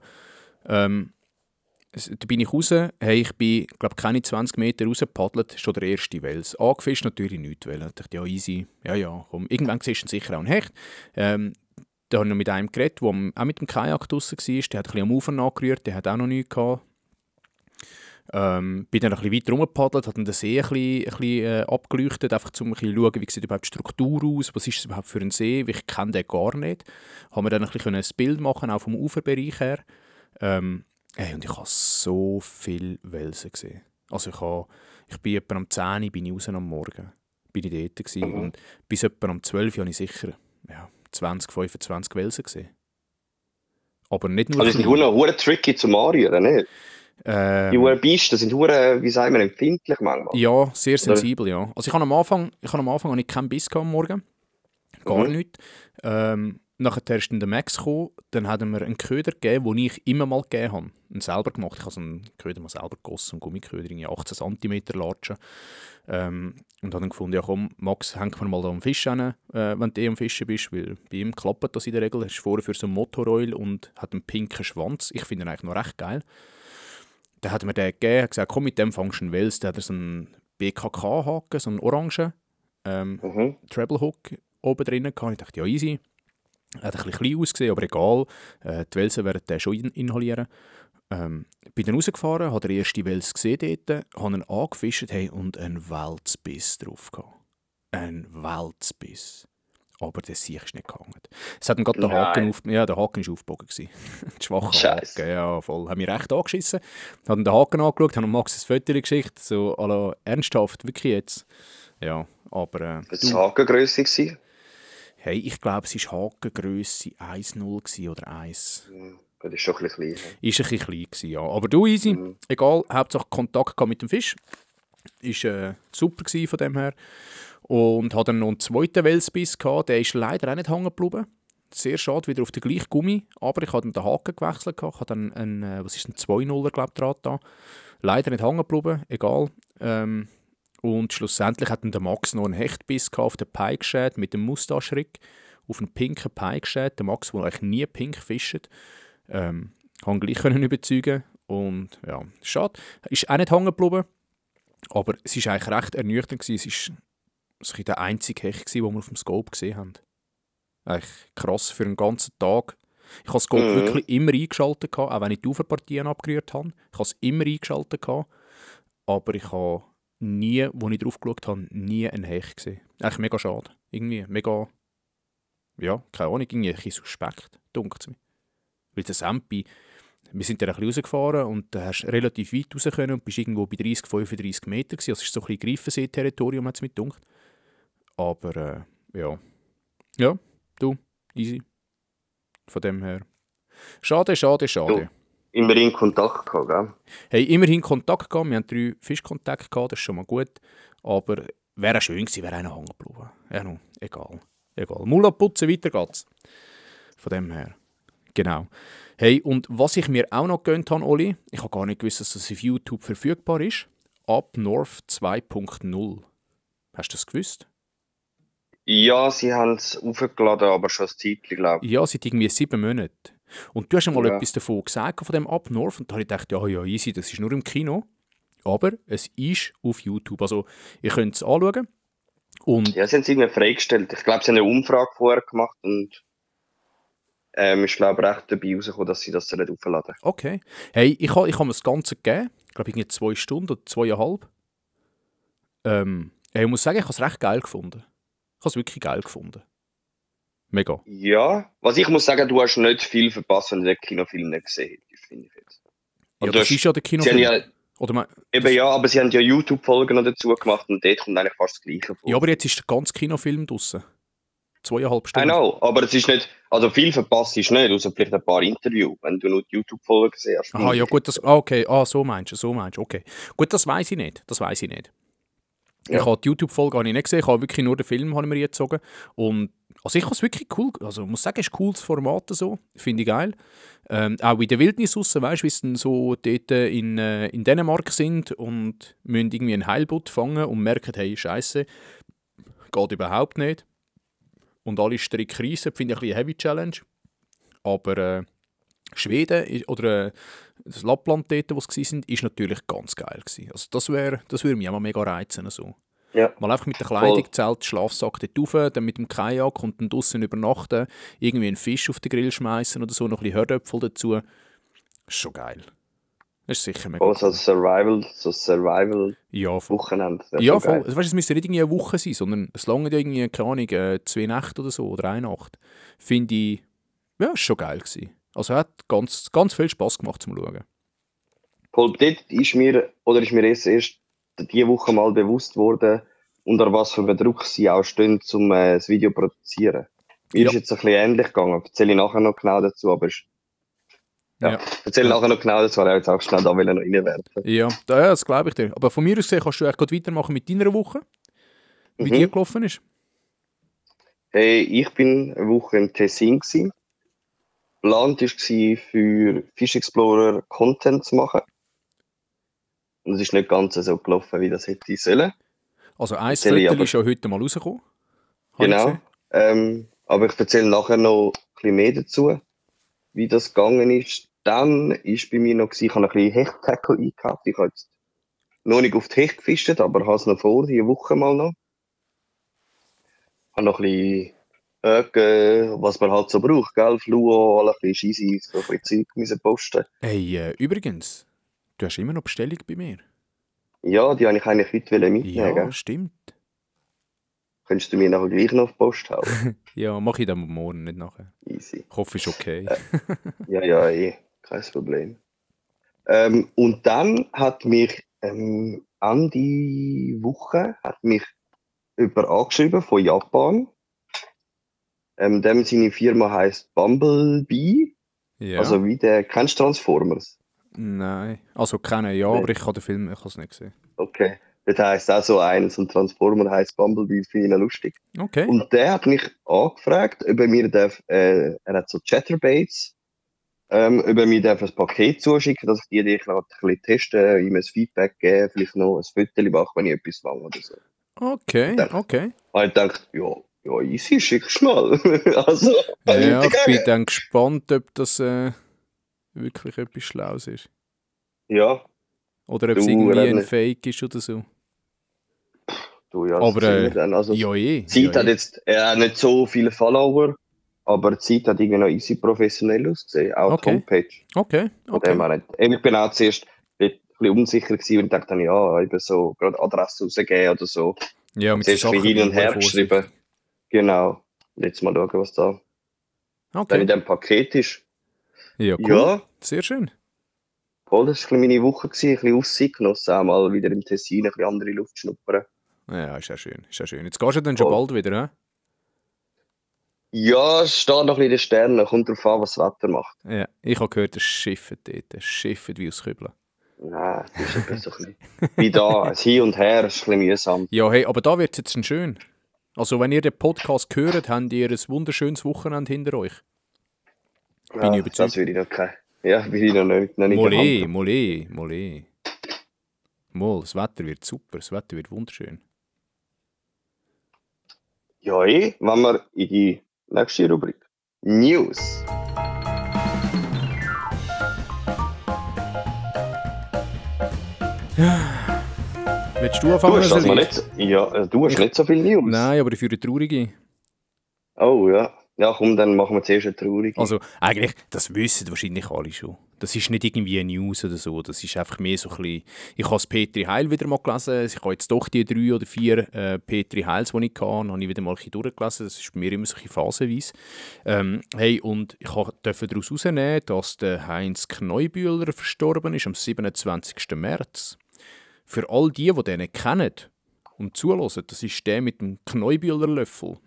Da bin ich raus, ich bin, glaube keine 20 Meter rausgepaddelt, schon der erste Wels. Angefischt natürlich nichts, weil ich dachte, ja easy, ja, komm. Irgendwann siehst du sicher auch einen Hecht. Da habe ich noch mit einem geredet, der auch mit dem Kajak draussen war, der hat ein bisschen am Ufer nachgerührt, der hat auch noch nichts gehabt. Bin dann ein bisschen weiter rumgepaddelt, habe den See ein bisschen abgeleuchtet, einfach um ein bisschen zu schauen, wie sieht überhaupt die Struktur aus, was ist es überhaupt für ein See, ich kenne den gar nicht. Haben wir dann ein bisschen ein Bild machen, auch vom Uferbereich her. Und ich habe so viele Welsen gesehen. Also ich bin etwa am 10 Uhr bin ich raus am Morgen, bin ich dort gewesen, und bis etwa am 12 Uhr habe ich sicher 20, 25 Welsen gesehen. Aber nicht nur... Also die sind hure tricky zum Anrühren, nicht? Die hure Biester sind hure, wie sagen wir, empfindlich manchmal. Ja, sehr sensibel, ja. Also ich habe am Anfang keinen Biss am Morgen. Gar nichts. Nachher ist dann der Max gekommen, dann hat er mir einen Köder gegeben, den ich immer mal gegeben habe. Einen selber gemacht. Ich habe so einen Köder mal selber gegossen, einen Gummiköder, 18 cm Latschen. Und habe dann gefunden, ja komm, Max, hängt mir mal da am Fisch hin, wenn du am Fischen bist, weil bei ihm klappt das in der Regel. Er ist vorher für so ein Motoröl und hat einen pinken Schwanz. Ich finde ihn eigentlich noch recht geil. Dann hat er mir den gegeben, hat gesagt, komm, mit dem fangst du einen Wels. Dann hat er so einen BKK-Haken, so einen orangen Treble Hook oben drin gehabt. Ich dachte, ja easy. Er hat ein bisschen klein ausgesehen, aber egal. Die Welsen werden den schon inhalieren. Bin dann rausgefahren, habe den ersten Wels gesehen dort, habe ihn angefischt und einen Weltsbiss drauf gehabt. Ein Weltsbiss. Aber der Sieg ist nicht gehangen. Es hat ihm gerade den Haken der Haken war aufgebogen. Die schwache Haken, ja voll. Haben mich recht angeschissen. Haben den Haken angeschaut, haben Max ein Foto geschickt, so ernsthaft, wirklich jetzt. Ja, aber... Das war Hakengrösse gewesen? Hey, ich glaube, es war Hakengrösse 1,0 oder 1. Das ist schon ein bisschen klein. Ist ein bisschen klein gewesen, ja. Aber du, easy. Egal, Hauptsache Kontakt mit dem Fisch. Ist super gewesen von dem her. Und hatte dann noch einen zweiten Welsbiss gehabt. Der ist leider auch nicht hängen geblieben. Sehr schade, wieder auf den gleichen Gummi. Aber ich habe dann den Haken gewechselt. Ich habe dann einen 2-0er, glaube ich, dran. Leider nicht hängen geblieben, egal. Und schlussendlich hat dann der Max noch einen Hechtbiss auf den Pike mit dem Mustache-Rig, auf einen pinken Pike. Der Max, der eigentlich nie pink fischt, kann gleich überzeugen. Und ja, schade. Ist auch nicht hängen geblieben, aber es war eigentlich recht ernüchternd. Es war der einzige Hecht, den wir auf dem Scope gesehen haben. Eigentlich krass für einen ganzen Tag. Ich habe das Scope wirklich immer eingeschaltet, auch wenn ich die Uferpartien abgerührt habe. Ich habe es immer eingeschaltet, aber ich habe nie, als ich drauf geschaut habe, nie einen Hecht gesehen. Eigentlich mega schade. Irgendwie mega, ja, keine Ahnung, irgendwie ein bisschen suspekt, dunkt es mir. Weil der Sempi, wir sind dann ein bisschen rausgefahren und da hast du relativ weit raus können und bist irgendwo bei 30, 35 Meter gewesen. Also es ist so ein bisschen Greifensee-Territorium, hat es mir gedacht. Aber, ja. Ja, du, easy. Von dem her. Schade. Du, immerhin Kontakt gehabt, gell? Hey, immerhin Kontakt gehabt. Wir haben 3 Fischkontakte gehabt, das ist schon mal gut. Aber wäre schön gewesen, wäre einer hängen geblieben. Ja, no, egal. Mulla putzen, weiter geht's. Von dem her. Genau. Hey, und was ich mir auch noch gegönnt habe, Oli, ich habe gar nicht gewusst, dass das auf YouTube verfügbar ist. Up North 2.0. Hast du das gewusst? Ja, sie haben es aufgeladen, aber schon ein Zeitchen, glaube ich. Ja, seit irgendwie 7 Monaten. Und du hast einmal etwas davon gesagt, von dem Up North, und da habe ich gedacht, ja, easy, das ist nur im Kino. Aber es ist auf YouTube, also ihr könnt es anschauen. Und ja, sie haben es irgendwie freigestellt. Ich glaube, sie haben eine Umfrage vorher gemacht und ist, glaube ich, recht dabei rausgekommen, dass sie das nicht aufladen. Okay. Hey, ich habe mir das Ganze gegeben, ich glaube, irgendwie 2 Stunden oder 2,5. Ich muss sagen, ich habe es recht geil gefunden. Ich habe es wirklich geil gefunden. Mega. Ja, was ich muss sagen, du hast nicht viel verpasst, wenn du den Kinofilm nicht gesehen hättest, finde ich jetzt. Ja, das ist ja der Kinofilm. Ja, aber sie haben ja YouTube-Folgen noch dazu gemacht und dort kommt eigentlich fast das Gleiche vor. Ja, aber jetzt ist der ganze Kinofilm draussen. 2,5 Stunden. I know, aber es ist nicht, also viel verpasst ist nicht, außer vielleicht ein paar Interviews, wenn du nur die YouTube-Folgen gesehen hast. Aha, ja gut, okay, so meinst du, okay. Gut, das weiss ich nicht. Ja. Ich habe die YouTube-Folge nicht gesehen, ich habe wirklich nur den Film mir gezogen. Und also ich habe es wirklich cool, also ich muss sagen, es ist ein cooles Format so, finde ich geil. Auch in der Wildnis raus, weißt du, wie sie dann so dort in Dänemark sind und müssen irgendwie einen Heilbutt fangen und merken, hey, Scheiße, geht überhaupt nicht. Und alle strikt reisen, finde ich ein bisschen eine Heavy-Challenge. Aber Schweden oder das Lappland dort, wo sie waren, ist natürlich ganz geil gewesen. Also das würde mich auch mal mega reizen. So. Ja. Mal einfach mit der Kleidung, Zelt, Schlafsack dort rauf, dann mit dem Kajak und dann draussen übernachten, irgendwie einen Fisch auf den Grill schmeißen oder so, noch ein bisschen Herdöpfel dazu. Das ist schon geil. Das ist sicher mega cool. So Survival ja, Wochenende. Ja, voll. Also, weißt, es müsste nicht irgendwie eine Woche sein, sondern es lange irgendwie, keine Ahnung, 2 Nächte oder so, oder 1 Nacht. Finde ich, ja, ist schon geil gewesen. Also hat ganz, ganz viel Spass gemacht zum Schauen. Voll, dort ist mir erst diese Woche mal bewusst worden, unter was für einem Druck sie auch stehen, um das Video zu produzieren. Mir ist jetzt ein bisschen ähnlich gegangen. Erzähle ich nachher noch genau dazu, aber erzähle nachher noch genau dazu, weil ich jetzt auch schnell da noch reinwerfen. Ja, das glaube ich dir. Aber von mir aus gesehen kannst du eigentlich weitermachen mit deiner Woche, wie die gelaufen ist. Hey, ich bin eine Woche im Tessin gewesen. Geplant war, für Fish Explorer Content zu machen. Und es ist nicht ganz so gelaufen, wie das hätte sollen. Also ein Viertel ist ja heute mal rausgekommen. Genau. Aber ich erzähle nachher noch ein bisschen mehr dazu, wie das gegangen ist. Dann war bei mir noch, ich habe ein bisschen Hecht-Tackle eingekauft. Ich habe jetzt noch nicht auf die Hecht gefischt, aber habe es noch vor, diese Woche mal noch. Ich habe noch ein bisschen was man halt so braucht, gell? Fluo, alle ein bisschen Scheisse, so ein bisschen Zeug müssen posten. Hey, übrigens, du hast immer noch Bestellung bei mir. Ja, die wollte ich eigentlich heute mitnehmen. Ja, gell? Stimmt. Könntest du mir nachher gleich noch auf die Post hauen? Ja, mache ich dann morgen, nicht nachher. Easy. Ich hoffe, ist okay. Kein Problem. Und dann hat mich Ende Woche jemand angeschrieben von Japan. Dem seine Firma heisst Bumblebee. Ja. Also kennst du Transformers? Nein. Also kennen ja, aber ich habe den Film ich habe es nicht gesehen. Okay. Das heisst auch so eines und Transformer heisst Bumblebee, finde ich noch lustig. Okay. Und der hat mich angefragt, ob er mir darf, er hat so Chatterbaits über mir ein Paket zuschicken, dass ich die ein bisschen testen, ihm ein Feedback geben, vielleicht noch ein Foto machen, wenn ich etwas fange oder so. Okay, okay. Ich dachte, ja, easy, schickst mal. Also, Ja, ich bin dann gespannt, ob das wirklich etwas Schlaues ist. Ja. Oder ob es irgendwie ein Fake ist oder so. Ja, aber dann. Also, ja, Zeit hat jetzt nicht so viele Follower, aber die Zeit hat irgendwie noch easy professionell ausgesehen, auch die Homepage. Okay. Ich bin auch zuerst ein bisschen unsicher gewesen und dachte dann, ja, eben so gerade Adresse rausgeben oder so. Ja, mit den Sachen hin und her geschrieben. Genau. Jetzt mal schauen, was da dann in dem Paket ist. Ja, cool. Ja. Sehr schön. Voll, das war meine Woche, ein bisschen Aussicht genossen, auch mal wieder im Tessin ein bisschen andere Luft schnuppern. Ja, ist ja schön. Jetzt gehst du dann schon bald wieder, hä? Ja, es steht noch ein bisschen in den Sternen, kommt darauf an, was das Wetter macht. Ja, ich habe gehört, es schifft dort, es schifft wie aus Kübeln. Nein, das ist etwas so ein bisschen wie da, ein Hin und Her ist ein bisschen mühsam. Ja, hey, aber da wird es jetzt schön. Also wenn ihr den Podcast hört, habt ihr ein wunderschönes Wochenende hinter euch. Bin ich überzeugt. Das will ich noch kein. Ja, bin ich noch nicht Molé. Mol, das Wetter wird super, das Wetter wird wunderschön. Ja, wenn wir in die nächste Rubrik News. Willst du anfangen? Du hast nicht so viel News. Nein, aber ich führe traurige. Oh ja. Ja, komm, dann machen wir zuerst eine traurige. Also, eigentlich, das wissen wahrscheinlich alle schon. Das ist nicht irgendwie eine News oder so. Das ist einfach mehr so ein bisschen... Ich habe das Petri Heil wieder mal gelesen. Ich habe jetzt doch die 3 oder 4 Petri Heils, die ich hatte, habe ich wieder mal ein bisschen durchgelesen. Das ist bei mir immer so ein bisschen phasenweise. Hey, und ich durfte daraus herausnehmen, dass der Heinz Kneubühler verstorben ist am 27. März. Für all die den kennen und zuhören, das ist der mit dem Kneubühler Löffel.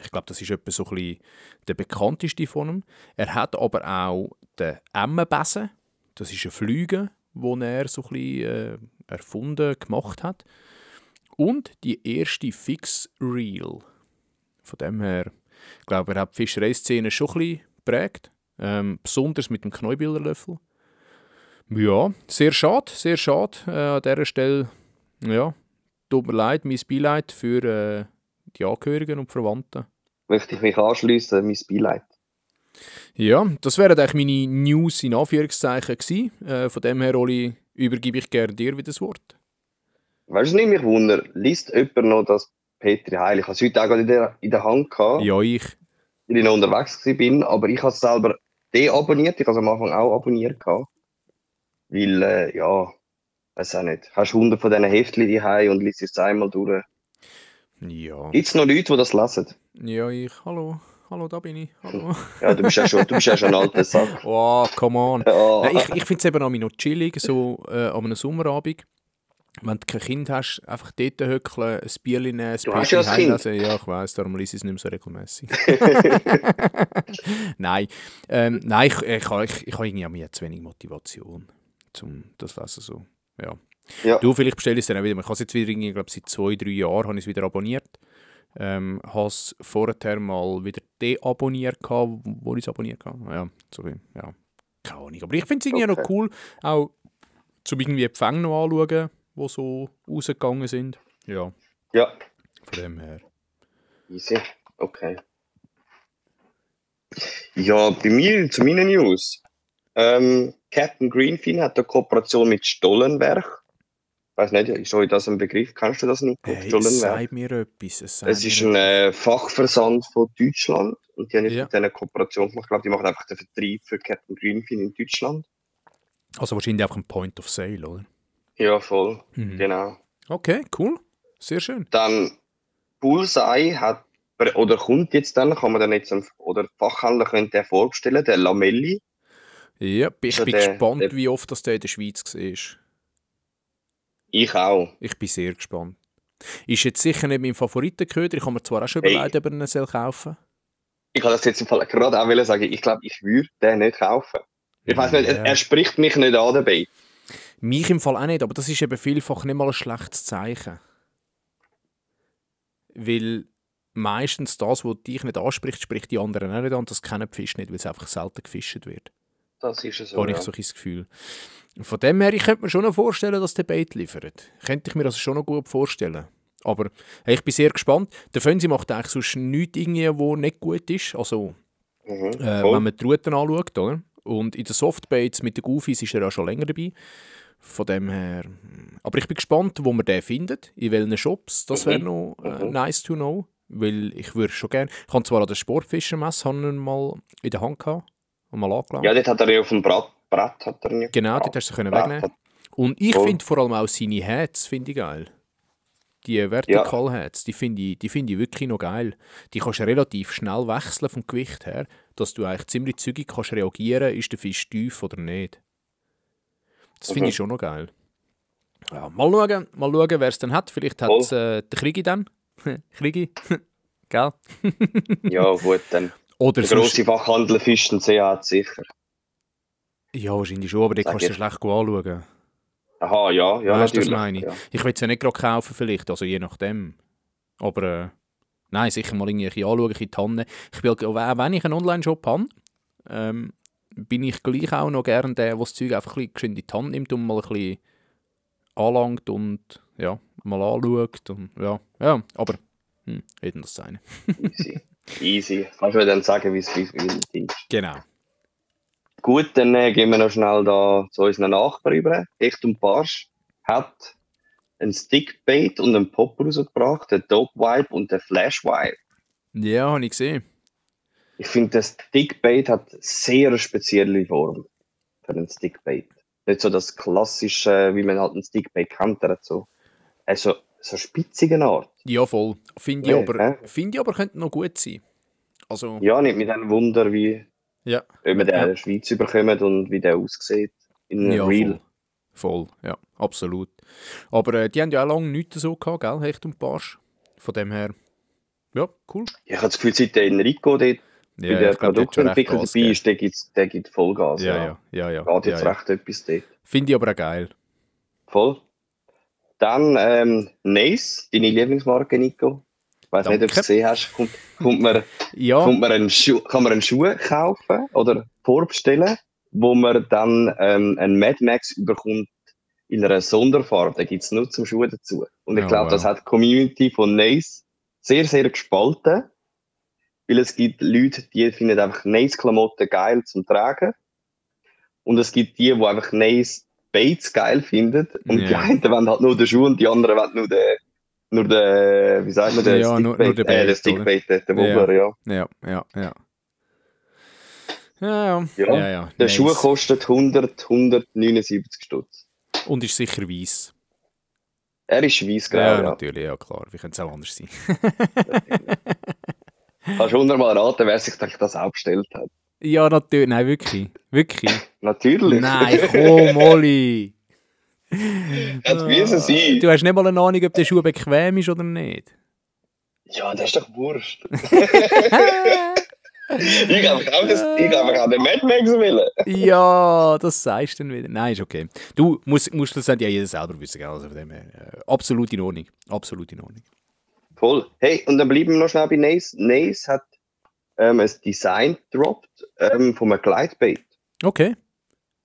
Ich glaube, das ist etwa so ein bisschen der bekannteste von ihm. Er hat aber auch den Emmenbesen. Das ist ein Flüge, den er so ein bisschen erfunden, gemacht hat. Und die erste Fix-Reel. Von dem her, ich glaube, er hat die Fischereiszene schon ein bisschen geprägt. Besonders mit dem Kneubühler-Löffel. Ja, sehr schade. An dieser Stelle, ja, tut mir leid, mein Beileid für die Angehörigen und die Verwandten. Möchte ich mich anschliessen, mein Beileid. Ja, das wären eigentlich meine News in Anführungszeichen gewesen. Von dem her, Oli, übergebe ich gerne dir wieder das Wort. Weißt du, nicht mich wunder, liest jemand noch das Petri Heil? Ich habe es heute auch gerade in der Hand gehabt. Ja, ich. Weil ich noch unterwegs war, aber ich habe es selber deabonniert. Ich habe es am Anfang auch abonniert gehabt. Weil, weiß auch nicht. Hast 100 von diesen Heftchen daheim und liest es einmal durch. Ja. Gibt es noch Leute, die das lesen? Ja, ich. Hallo, da bin ich. Hallo. Ja, du bist ja schon ein alter Sack. Oh, come on. Ja. Nein, ich finde es eben noch chillig, so an einem Sommerabend. Wenn du kein Kind hast, einfach dort hückeln, ein Bier nehmen, ein Du hast ja ein Kind. Ja, ich weiss, darum lese ich es nicht mehr so regelmässig. Nein, ich habe irgendwie auch zu wenig Motivation, um das zu lesen. So. Ja. Du, vielleicht bestelle ich es dann auch wieder. Ich habe es jetzt wieder, ich glaube, seit 2-3 Jahren habe ich es wieder abonniert. Habe es vorher mal wieder deabonniert, wo ich es abonniert habe. Ja, so viel. Ja, keine Ahnung. Aber ich finde es irgendwie noch cool, auch zum irgendwie die Fänge noch anschauen, die so rausgegangen sind. Ja. Von dem her. Easy. Okay. Ja, bei mir, zu meinen News. Captain Greenfin hat eine Kooperation mit Stollenberg. Ich weiß nicht, ist euch das ein Begriff? Kennst du das nicht? Es sagt mir etwas. Es ist ein Fachversand von Deutschland und die haben jetzt mit einer Kooperation gemacht. Ich glaube, die machen einfach den Vertrieb für Captain Greenfin in Deutschland. Also wahrscheinlich einfach ein Point of Sale, oder? Ja, voll. Genau. Okay, cool. Sehr schön. Dann Bullseye kommt jetzt dann, kann man dann jetzt, oder Fachhändler könnte der vorbestellen, der Lamelli. Ja, ich bin gespannt, wie oft das der in der Schweiz war. Ich auch. Ich bin sehr gespannt. Ist jetzt sicher nicht mein Favoritenköder. Ich habe mir zwar auch schon überlegt, ob er ihn kaufen. Ich kann das jetzt im Fall gerade auch sagen. Ich glaube, ich würde den nicht kaufen. Ich weiß nicht, er spricht mich nicht an dabei. Mich im Fall auch nicht, aber das ist eben vielfach nicht mal ein schlechtes Zeichen. Weil meistens das, was dich nicht anspricht, spricht die anderen auch nicht an. Das kennen die Fische nicht, weil es einfach selten gefischt wird. Das ist so, habe ich so ein Gefühl. Von dem her, ich könnte mir schon noch vorstellen, dass der Bait liefert. Könnte ich mir das schon noch gut vorstellen. Aber hey, ich bin sehr gespannt. Der Fönsi macht eigentlich sonst nichts, wo nicht gut ist. Also, wenn man die Routen anschaut, oder? Und in den Softbaits mit den Goofies ist er auch schon länger dabei. Von dem her. Aber ich bin gespannt, wo man den findet, in welchen Shops. Das wäre noch nice to know. Weil ich würde schon gerne. Ich habe zwar an der Sportfischermesse mal in der Hand gehabt und mal angeschaut. Ja, dort hat er ja auf dem Brett hat er nicht. Genau, dort hast du sie wegnehmen. Und ich finde vor allem auch seine Hats geil. Die Vertical Hats, die finde ich wirklich noch geil. Die kannst du relativ schnell wechseln vom Gewicht her, dass du eigentlich ziemlich zügig kannst reagieren, ist der Fisch tief oder nicht. Das finde ich schon noch geil. Ja, mal schauen, wer es dann hat. Vielleicht hat es der Krigi dann. Krigi, gell? Ja, gut, dann. Oder der grosse Fachhandel Fisch und See hat sicher. Ja, wahrscheinlich schon, aber den kannst du schlecht anschauen. Aha, ja, weißt, natürlich. Das meine ich. Ja. Ich will es ja nicht gerade kaufen vielleicht, also je nachdem. Aber nein, sicher mal irgendwie anschauen, in die Tanne. Ich will, wenn ich einen Online-Shop habe, bin ich gleich auch noch gerne der das Zeug einfach ein bisschen in die Hand nimmt und mal ein bisschen anlangt und ja, mal anschaut. Und, ja, aber hätten das sein. Easy. Kannst du mir dann sagen, wie es ist? Genau. Gut, dann gehen wir noch schnell da zu unseren Nachbarn über. Hecht und Barsch hat ein Stickbait und einen Popper rausgebracht, den Dog Vibe und den Flash Vibe. Ja, habe ich gesehen. Ich finde, der Stickbait hat sehr eine spezielle Form für einen Stickbait. Nicht so das klassische, wie man halt einen Stickbait kennt, der hat so eine spitzige Art. Ja, voll. Finde ich aber könnte noch gut sein. Also, ja, nicht mit einem Wunder, wie ob man den in der Schweiz überkommt und wie der aussieht in einem Reel. Voll, ja, absolut. Aber die haben ja auch lange nichts so gehabt, gell, Hecht und Barsch. Von dem her, ja, cool. Ich habe das Gefühl, seit der Enrico dort bei der Produktentwicklung dabei ist, der gibt Vollgas. Ja. Geht jetzt recht etwas dort. Finde ich aber auch geil. Voll. Dann Nace, deine Lieblingsmarke, Nico. Ich weiss nicht, ob du es gesehen hast. Kann man einen Schuh kaufen oder vorbestellen, wo man dann einen Mad Max überkommt in einer Sonderfarbe. Da gibt es nur zum Schuh dazu. Und ich glaube, das hat die Community von Nace sehr, sehr gespalten. Weil es gibt Leute, die finden einfach Nace-Klamotten geil zum Tragen. Und es gibt die einfach Nace Baits geil finden. Und die einen wollen halt nur den Schuh und die anderen wollen nur den wie sagt man, den Stickbait, den Wobbler, ja. Der Schuh kostet 179 Stutz. Und ist sicher weiss. Er ist weiss-grau, ja. Natürlich, ja klar. Wie könnte es auch anders sein? Kannst du hundertmal raten, wer sich das auch bestellt hat? Ja, natürlich. Nein, wirklich. Wirklich. Natürlich. Nein, komm, Oli. Hätte müssen sein. Du hast nicht mal eine Ahnung, ob der Schuh bequem ist oder nicht. Ja, das ist doch wurscht. Ich habe auch den Mad Max willen. Ja, das sagst du dann wieder. Nein, ist okay. Du musst das ja jeder selber wissen, gell? Also von dem her, absolut in Ordnung. Absolut in Ordnung. Voll. Hey, und dann bleiben wir noch schnell bei Nace. Nace hat ein Design gedroppt von einem Gleitbait. Okay.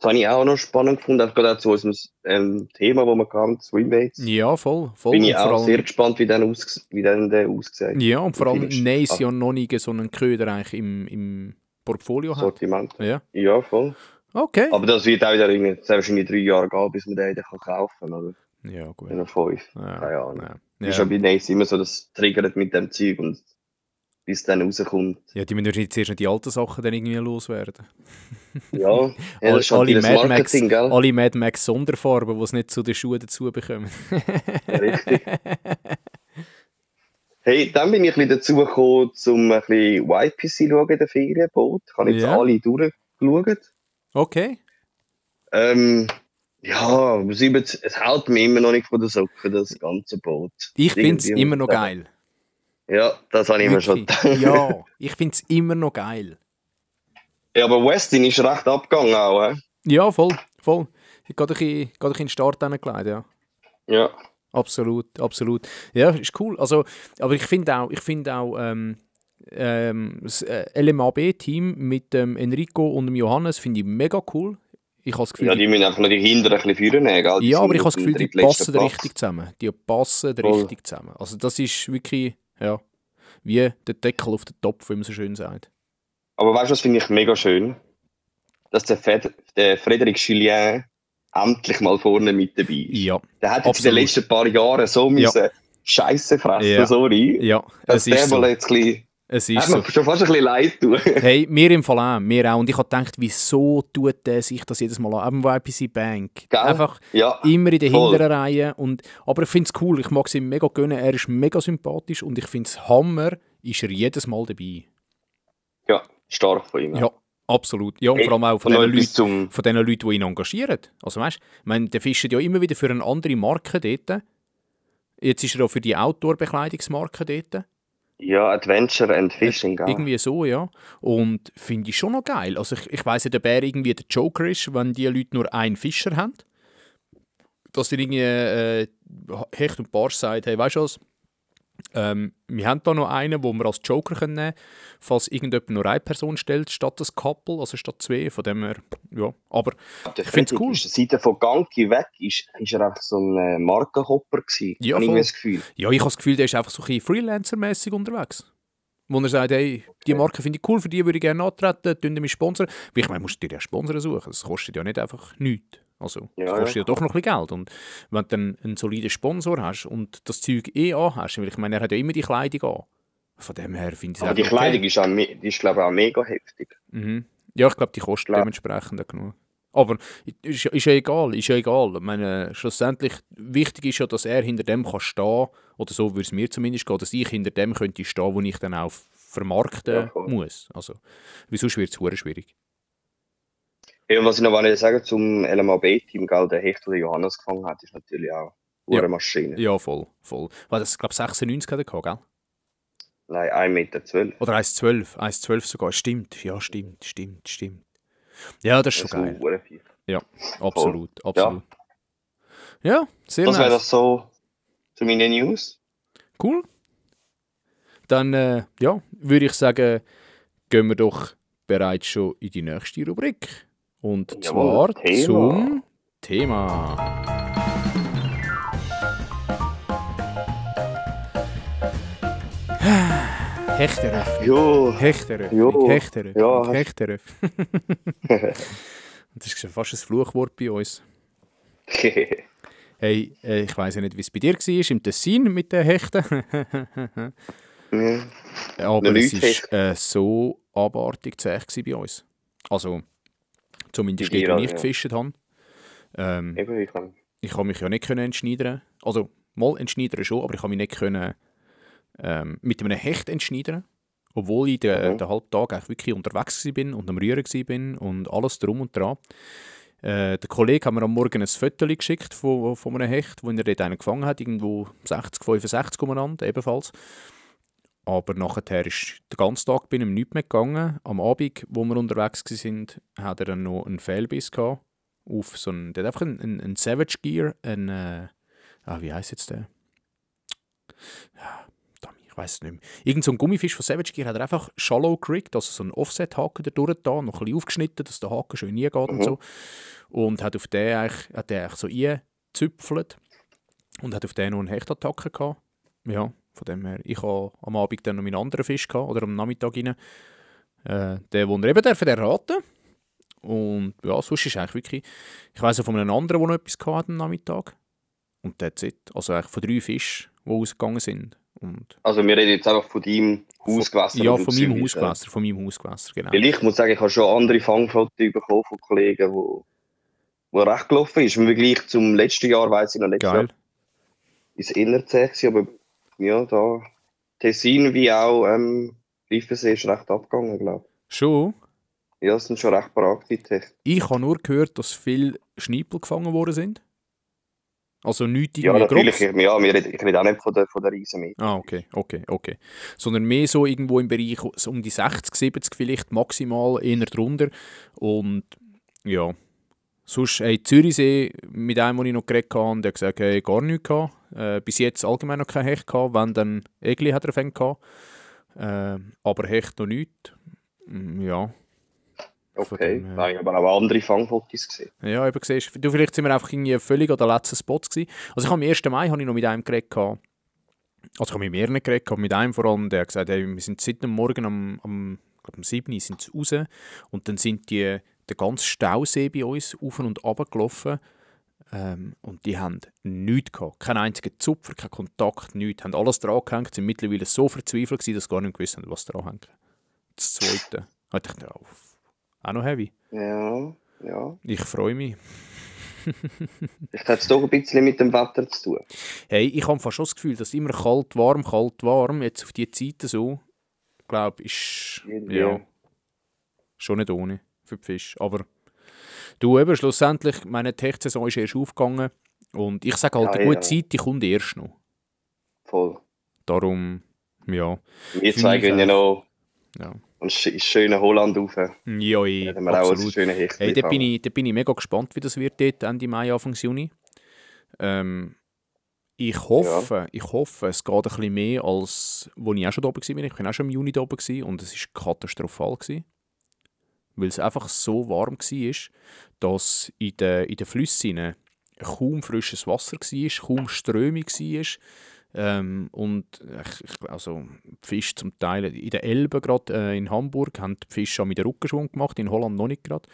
Das habe ich auch noch spannend gefunden, auch gerade zu unserem Thema, das wir hatten, Swimbaits. Ja, voll. Bin ich auch sehr gespannt, wie der aussieht. Ja, und vor allem Nace ja noch nie so einen Köder eigentlich im Portfolio hat. Sortiment. Ja, voll. Okay. Aber das wird auch wieder wahrscheinlich 3 Jahre gehen, bis man den wieder kaufen kann, oder? Ja, gut. Oder 5. Ja, keine Ahnung. Ja. Ist ja bei Nace immer so, das triggert mit dem Zeug und bis es dann rauskommt. Ja, die müssen wahrscheinlich zuerst noch die alten Sachen dann irgendwie loswerden. Ja, das ist halt das Marketing, gell? Alle Mad Max Sonderfarben, die es nicht zu den Schuhen dazu bekommen. Richtig. Hey, dann bin ich ein bisschen dazu gekommen, um ein bisschen YPC zu schauen in der Ferienboot. Ich habe jetzt alle durchgeschaut. Okay. Ja, es hält mir immer noch nicht von der Socke, das ganze Boot. Ich finde es immer noch geil. Ja, das habe ich mir schon gedacht. Ja, ich finde es immer noch geil. Ja, aber Westin ist recht abgegangen auch, he? Ja, voll. Ich habe gerade in den Start hineingelegt, ja. Ja. Absolut. Ja, ist cool. Also, aber ich finde auch das LMAB-Team mit dem Enrico und dem Johannes finde ich mega cool. Ich habe das Gefühl, die müssen einfach noch die Kinder ein bisschen führen nehmen, gell? Ja, aber ich habe das Gefühl, die passen richtig zusammen. Die passen richtig zusammen. Also das ist wirklich, ja, wie der Deckel auf den Topf, wie man so schön sagt. Aber weißt du, was finde ich mega schön? Dass der Frédéric Julien endlich mal vorne mit dabei ist. Ja, der hat jetzt in den letzten paar Jahren so müssen Scheiße fressen, sorry. Ja, dass der mal jetzt ein bisschen... Es ist hat mir schon fast ein bisschen leid tun. Hey, mir im Fall auch, mir auch. Und ich habe gedacht, wieso tut der sich das jedes Mal an? Eben YPC Bank. Gell? Einfach immer in der hinteren Reihe. Aber ich finde es cool, ich mag es ihm mega gönnen. Er ist mega sympathisch und ich finde es Hammer, ist er jedes Mal dabei. Ja, stark von ihm. Ja, absolut. Ja, und vor allem auch von den Leuten, die ihn engagieren. Also weißt, ich meine, der fischt ja immer wieder für eine andere Marke dort. Jetzt ist er auch für die Outdoor-Bekleidungsmarke dort. Ja, Adventure and Fishing, gell? Irgendwie so, ja. Und finde ich schon noch geil. Also ich weiss nicht, ob er irgendwie der Joker ist, wenn die Leute nur einen Fischer haben. Dass dir irgendwie Hecht und Barsch sagt, hey, weißt du was? Wir haben da noch einen, den wir als Joker nehmen können, falls irgendjemand nur eine Person stellt, statt das Couple, also statt zwei, von dem her, ja. Aber ich finde es cool. Seit er von Ganki weg ist er einfach so ein Markenhopper gewesen. Ja, habe ich das Gefühl. Ja, ich habe das Gefühl, der ist einfach so ein bisschen Freelancer-mässig unterwegs. Wo er sagt, hey, die Marke finde ich cool, für die würde ich gerne antreten, tun mich sponsern. Weil ich meine, musst du dir ja Sponsoren suchen, das kostet ja nicht einfach nichts. Also, das kostet ja doch noch ein bisschen Geld. Und wenn du dann einen soliden Sponsor hast und das Zeug anhast, weil ich meine, er hat ja immer die Kleidung an. Von dem her finde ich es aber die Kleidung ist, glaube ich, auch mega heftig. Mhm. Ja, ich glaube, die kostet dementsprechend auch genug. Aber ist ja egal, Ich meine, schlussendlich, wichtig ist ja, dass er hinter dem kann stehen, oder so würde es mir zumindest gehen, dass ich hinter dem könnte stehen, wo ich dann auch vermarkten muss. Also, weil sonst wird es verdammt schwierig. Ja, und was ich noch sagen zum LMAB-Team, der Hecht, den Johannes gefangen hat, ist natürlich auch eine Maschine. Ja, voll. Weil das, glaube ich, 96 hat er gehabt, gell? Nein, 1,12 Meter. Oder 1,12 sogar. Stimmt. Ja, das ist schon geil. Ja, absolut. Ja, sehr nice. Das wäre das so zu meinen News. Cool. Dann, würde ich sagen, gehen wir doch bereits schon in die nächste Rubrik. Und zwar zum Thema. Hechteröff. Das ist fast ein Fluchwort bei uns. Hey, ich weiss ja nicht, wie es bei dir war, im Tessin mit den Hechten. Aber es war so abartig zäh bei uns. Also, zumindest dort, wo ich gefischt habe. Ich konnte mich ja nicht entschneidern. Also, mal entschneidern schon, aber ich konnte mich nicht mit einem Hecht entschneidern. Obwohl ich den halben Tag eigentlich wirklich unterwegs war und am Rühren war und alles drum und dran. Der Kollege hat mir am Morgen ein Foto geschickt von einem Hecht, wo er dort einen gefangen hat, irgendwo 60, 65 umeinander, ebenfalls. Aber nachher ist der ganze Tag bei ihm nichts mehr gegangen. Am Abend, wo wir unterwegs waren, hat er dann noch einen Fehlbiss gehabt. Auf so einen, der hat einfach einen Savage Gear, wie heisst jetzt der? Ich weiß es nicht mehr. Irgend so ein Gummifisch von Savage Gear hat er einfach shallow gekriegt, also so einen Offset-Haken da durch, noch ein bisschen aufgeschnitten, dass der Haken schön reingeht und so. Und hat auf den eigentlich so eingezüpfelt und hat auf den noch eine Hechtattacke gehabt. Ja, von dem her. Ich habe am Abend dann noch meinen anderen Fisch gehabt, oder am Nachmittag rein. Den er eben erraten. Und ja, sonst ist eigentlich wirklich, ich weiss auch von einem anderen, der noch etwas gehabt am Nachmittag. Und that's it. Also eigentlich von 3 Fischen, die ausgegangen sind. Und also wir reden jetzt einfach von deinem Hausgewässer? Ja, von meinem Hausgewässer, genau. Weil ich muss sagen, ich habe schon andere Fangflotten bekommen von Kollegen, wo recht gelaufen ist. Im Vergleich zum letzten Jahr weiss ich noch nicht. Geil. Ist eher zäh, aber ja, da Tessin wie auch Reifensee ist recht abgegangen, glaube ich. Schon? Ja, es sind schon recht praktisch. Ich habe nur gehört, dass viele Schniepel gefangen worden sind. Also nichts irgendwie natürlich. Ja, ich rede auch nicht von der Riesenmeter. Ah, okay. Sondern mehr so irgendwo im Bereich so um die 60, 70 vielleicht, maximal, eher drunter. Und ja, sonst, Zürichsee, mit einem, den ich noch geredet habe, der hat gesagt, hey, gar nichts gehabt. Bis jetzt allgemein noch kein Hecht gehabt, wenn dann Egli hat er gehabt. Aber Hecht noch nicht. Ja. Okay, da habe ich aber auch andere Fangfotos gesehen. Ja, eben siehst du, vielleicht sind wir einfach irgendwie völlig an der letzten Spot gewesen. Also ich habe am 1. Mai habe ich noch mit einem geredet. Also ich habe mit mehreren geredet, mit einem vor allem, der hat gesagt, hey, wir sind seit dem Morgen am 7 Uhr sind sie raus und dann sind der ganze Stausee bei uns auf und runter gelaufen. Und die haben nichts gehabt. Keinen einzigen Zupfer, keinen Kontakt, nichts. Haben alles dran gehängt, sind mittlerweile so verzweifelt gewesen, dass sie gar nicht gewusst haben, was dran hängt. Das Zweite. Ich dachte, auch noch heavy. Ja. Ich freue mich. Vielleicht hat es doch ein bisschen mit dem Wetter zu tun. Hey, ich habe fast schon das Gefühl, dass immer kalt, warm, jetzt auf diese Zeiten so, ich glaube, ist ja schon nicht ohne für die Fische. Aber du eben, schlussendlich, meine Tech-Saison ist erst aufgegangen und ich sage halt, die gute Zeit, die kommt erst noch. Voll. Darum, ja. Wir zwei gehen ja noch ins schöne Holland rauf. Ja, absolut. Hey, da bin ich mega gespannt, wie das wird dort Ende Mai, Anfang Juni. Ich hoffe, es geht ein bisschen mehr, als wo ich auch schon da oben war. Ich war auch schon im Juni da oben und es war katastrophal. Weil es einfach so warm war, dass in den Flüssen kaum frisches Wasser war, kaum Strömung war. Und also die Fische zum Teil in der Elbe gerade in Hamburg haben die Fische auch mit dem Rückenschwung gemacht, in Holland noch nicht gerade.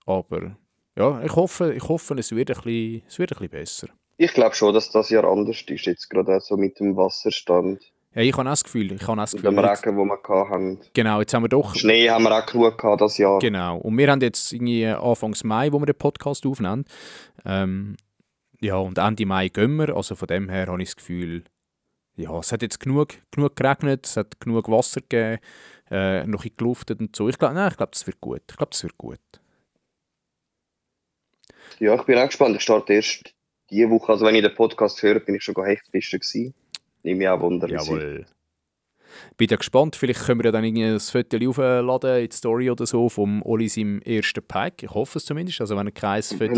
Aber ja, ich hoffe, es wird ein bisschen besser. Ich glaube schon, dass das Jahr anders ist, jetzt gerade auch so mit dem Wasserstand. Ja, ich habe auch das Gefühl. Mit dem Regen, den wir hatten. Genau, jetzt haben wir doch... Schnee haben wir auch genug gehabt das Jahr. Genau, und wir haben jetzt irgendwie Anfang Mai, wo wir den Podcast aufnehmen. Ja, und Ende Mai gehen wir, also von dem her habe ich das Gefühl, ja, es hat jetzt genug geregnet, es hat genug Wasser gegeben, noch ein bisschen geluftet und so. Ich glaube, das wird gut. Ja, ich bin auch gespannt. Ich starte erst diese Woche, also wenn ich den Podcast höre, bin ich schon Hechtfischen gewesen. Nehme ich auch Wunder. Jawohl. Bin ja gespannt, vielleicht können wir ja dann irgendwie ein Foto aufladen in die Story oder so vom Oli seinem ersten Pike. Ich hoffe es zumindest. Also wenn er kein Foto in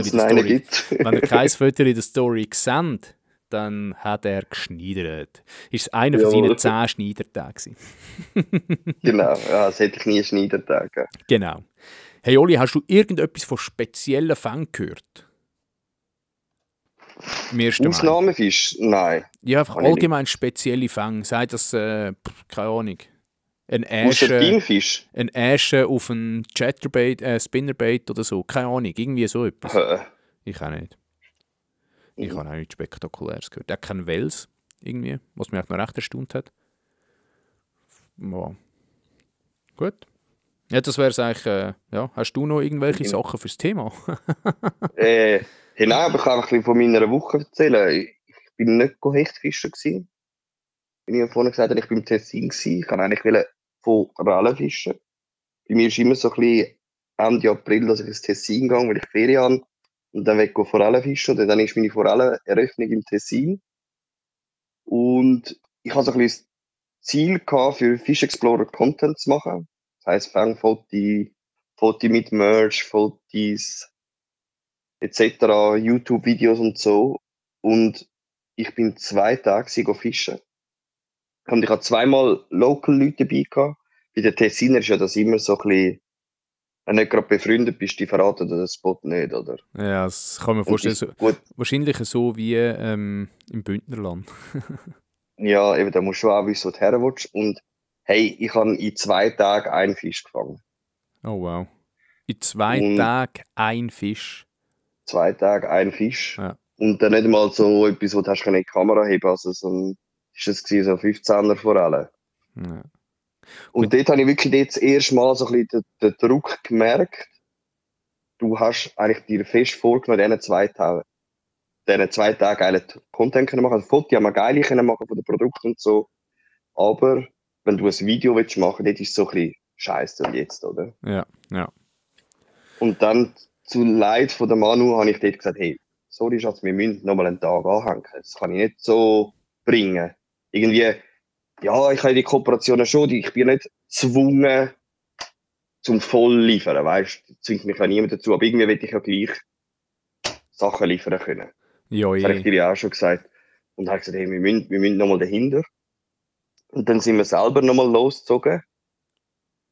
der Story seht, dann hat er geschneidert. Ist es einer von seinen 10 Schneidertagen? Genau, ja, das hätte ich nie Schneidertag gegeben. Genau. Hey Oli, hast du irgendetwas von speziellen Fängen gehört? Ausnahmefisch? Nein. Ja, einfach allgemein spezielle Fänge. Sei das, keine Ahnung, ein Äsche auf ein Chatterbait, Spinnerbait oder so. Keine Ahnung, irgendwie so etwas. Ich auch nicht. Ich habe auch nichts Spektakuläres gehört. Er kein Wels, irgendwie, was mich auch noch recht erstaunt hat. Ja. Gut. Ja, das wäre es eigentlich, ja. Hast du noch irgendwelche Sachen fürs Thema? Nein, aber ich kann ein bisschen von meiner Woche erzählen. Ich bin nicht Hechtfischen gewesen. Wie ich vorhin gesagt habe, ich bin im Tessin gewesen. Ich kann eigentlich Forellen fischen. Bei mir ist immer so ein bisschen Ende April, dass ich ins Tessin gehe, weil ich Ferien habe. Und dann werde ich Forellen fischen. Und dann ist meine Forelleneröffnung im Tessin. Und ich hatte so ein bisschen das Ziel gehabt, für Fish Explorer Content zu machen. Das heisst, Fangfotos mit Merch, Fotos etc., YouTube-Videos und so. Und ich bin 2 Tage fischen. Und ich hatte 2-mal Local-Leute dabei gehabt. Bei den Tessiner ist ja das immer so ein bisschen, wenn du nicht gerade befreundet bist, die verraten den Spot nicht, oder? Ja, das kann man vorstellen. Wahrscheinlich so wie im Bündnerland. Ja, eben, da musst du auch wissen, wo du her willst. Und hey, ich habe in 2 Tagen einen Fisch gefangen. Oh wow. In 2 Tagen ein Fisch? 2 Tage ein Fisch. Ja. Und dann nicht mal so etwas, wo du hast in die Kamera heben, also so ein 15er Forelle. Ja. Und dort habe ich wirklich das erste Mal so ein bisschen den Druck gemerkt. Du hast eigentlich dir fest vorgenommen, in diesen 2 Tagen geilen Content können machen. Also Fotos haben wir geil können machen von den Produkten und so. Aber wenn du ein Video willst machen, dort ist es so ein bisschen scheiße und jetzt, oder? Ja. Und dann zu Leid von der Manu habe ich dort gesagt, hey, sorry Schatz, wir müssen nochmal einen Tag anhängen. Das kann ich nicht so bringen. Irgendwie, ja, ich habe die Kooperationen schon, ich bin nicht gezwungen zum voll liefern, weißt du, zwingt mich ja niemand dazu, aber irgendwie will ich ja gleich Sachen liefern können. Ja, das habe ich dir ja auch schon gesagt. Und habe gesagt, hey, wir müssen nochmal dahinter. Und dann sind wir selber nochmal losgezogen.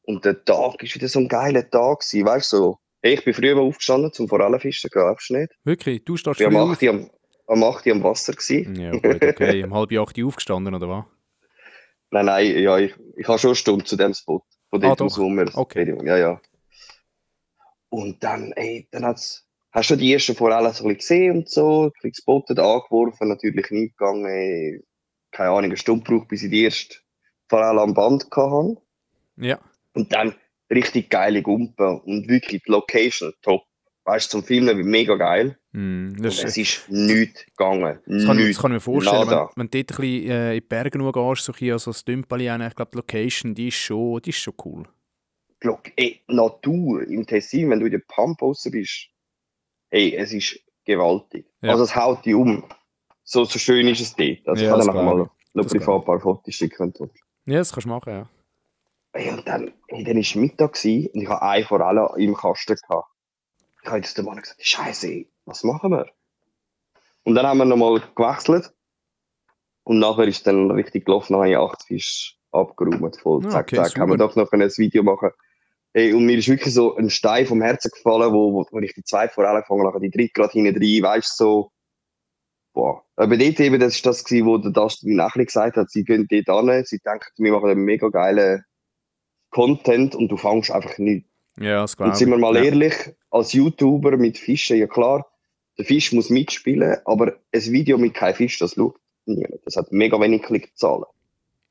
Und der Tag war wieder so ein geiler Tag gewesen, weißt du, so. Hey, ich bin früher mal aufgestanden zum Forellenfischen, glaubst du nicht? Wirklich? Du stehst Ich früh war auf? am 8 Uhr am Wasser gewesen. Ja gut, okay. Um 7:30 Uhr aufgestanden, oder was? Nein, ja, ich habe schon eine Stunde zu dem Spot. Von dort aus, Doch. wo wir Okay. ja. Und dann, hast du die ersten Forellen so ein bisschen gesehen und so, ein bisschen gespottet, angeworfen, natürlich nicht gegangen, keine Ahnung, eine Stunde gebraucht, bis ich die erste Forelle am Band hatte. Ja. Und dann richtig geile Gumpen und wirklich die Location top. Weißt du, zum Filmen mega geil. Und es ist nichts gegangen. Das kann ich mir vorstellen, Nada. wenn du dort ein bisschen in die Berge gehst, so also das Dümpeli, ich glaube, die Location, die ist schon cool. Natur im Tessin, wenn du in der Pampa raus bist, es ist gewaltig. Ja. Also es haut dich um. So schön ist es dort. Also Ja, ich kann dir nachher mal noch privat ein paar Fotos schicken. Ja, das kannst du machen, ja. Und dann war es Mittag und ich hatte eine Forelle im Kasten gehabt. Ich habe jetzt dem Mann gesagt, Scheiße, was machen wir? Und dann haben wir nochmal gewechselt. Und nachher ist es dann richtig gelaufen, habe ich 8 Fische abgeräumt. Voll zack, zack. Haben wir doch noch ein Video machen. Hey, und mir ist wirklich so ein Stein vom Herzen gefallen, wo ich die zweite Forelle gefangen habe, die dritte gerade hinten rein, weißt du, so. Boah. Aber dort eben, das ist das gewesen, wo der Dustin Nachli gesagt hat, sie gehen dort hin, sie denken, wir machen einen mega geilen Content und du fängst einfach nichts. Ja, das glaube ich. Und sind wir mal ehrlich, als YouTuber mit Fischen, ja klar, der Fisch muss mitspielen, aber ein Video mit keinem Fisch, das schaut niemand. Das hat mega wenig Klickzahlen.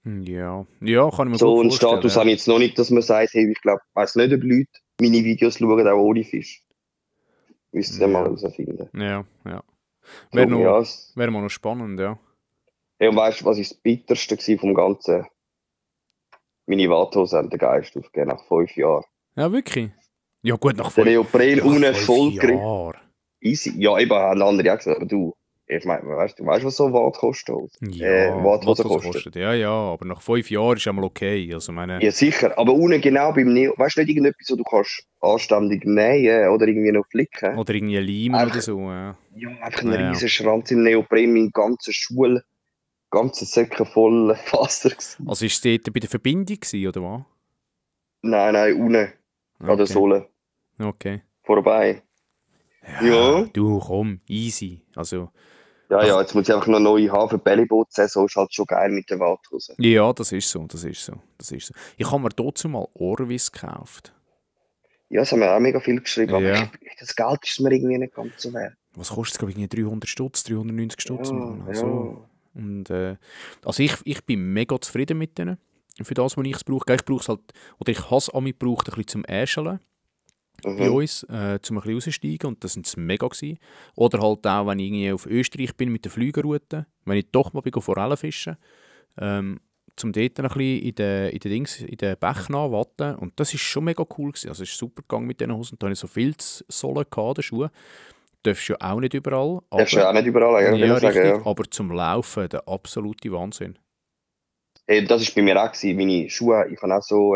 Ja, kann ich mir gut vorstellen. So einen Status habe ich jetzt noch nicht, dass man sagt, hey, ich glaube, ich weiss nicht, ob Leute meine Videos schauen, auch ohne Fisch. Müsst ihr mal herausfinden. Ja. Wäre mal noch spannend, ja. Hey, und weißt du, was ist das Bitterste war vom Ganzen? Meine Warthose haben den Geist aufgegeben nach 5 Jahren. Ja, wirklich? Ja gut, nach 5 Jahren. Der Neopren unten voll Jahren. Easy. Ja, eben haben andere auch gesagt, aber du weißt, was so eine Warthose kostet? Ja, Warthose kostet. Ja, aber nach 5 Jahren ist einmal okay. Also meine... Ja, sicher. Aber unten genau beim Neo, weißt du nicht irgendetwas, wo du kannst anständig nähen oder irgendwie noch flicken? Oder irgendwie Leimen oder so, ja. Ja, einfach ein riesen Schranz im Neopren, mein ganzer Schule, ganze Säcke voll Wasser gewesen. Also ist es dort bei der Verbindung gewesen, oder was? Nein, unten. An der Sohle. Okay. Vorbei. Ja. Du, komm, easy. Also... Ja, jetzt muss ich einfach noch neue haben für die Bellyboot-Saison, ist halt schon geil mit der Waldhose. Ja, das ist so. Ich habe mir dazu mal Orvis gekauft. Ja, das haben wir auch mega viel geschrieben, ja. aber das Geld ist mir irgendwie nicht ganz so wert. Was kostet es, glaube ich, 300 Stutz, 390 Stutz? Ja. So. Und, also ich bin mega zufrieden mit denen, für das, was ich es brauche. Ich brauche es halt, oder ich habe es an mich gebraucht, ein bisschen zum Äscheln. Bei uns, zum ein bisschen rauszusteigen, und das waren es mega gewesen. Oder halt auch, wenn ich irgendwie auf Österreich bin mit der Flügerroute, wenn ich doch mal Forellen fischen, zum dort ein bisschen in den Bach nachwatten, und das war schon mega cool gewesen. Also es ist super gegangen mit diesen Hosen, da hatte ich so Filzsohlen an den Schuhen. Darfst du ja auch nicht überall. Darfst du ja auch nicht überall, ja, richtig, sagen, ja. Aber zum Laufen der absolute Wahnsinn. Hey, das war bei mir auch gewesen, meine Schuhe, ich habe auch so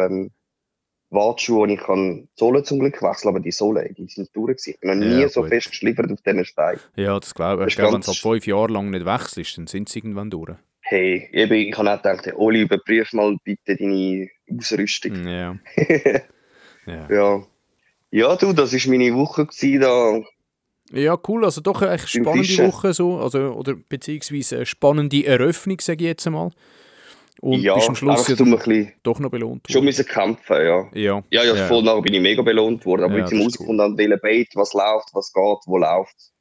Wadschuhe, und ich kann die Sohle zum Glück wechseln, aber die Sohle, die sind durch gewesen. Ich bin noch nie so fest geschliffert auf diesen Steinen. Ja, das glaube ich. Wenn es halt 5 Jahre lang nicht wechselst, dann sind sie irgendwann durch. Hey, ich habe auch gedacht, Oli, überprüf mal bitte deine Ausrüstung. Ja. Ja, du, das war meine Woche gewesen, da. Ja, cool, also doch eine echt spannende Woche, so, also, oder beziehungsweise eine spannende Eröffnung, sage ich jetzt einmal. Und bis am Schluss doch noch belohnt worden. Schon müssen kämpfen, ja. Ja, voll nachher bin ich mega belohnt worden, aber jetzt im Ausgrund an den Bait, was läuft, was geht, wo läuft.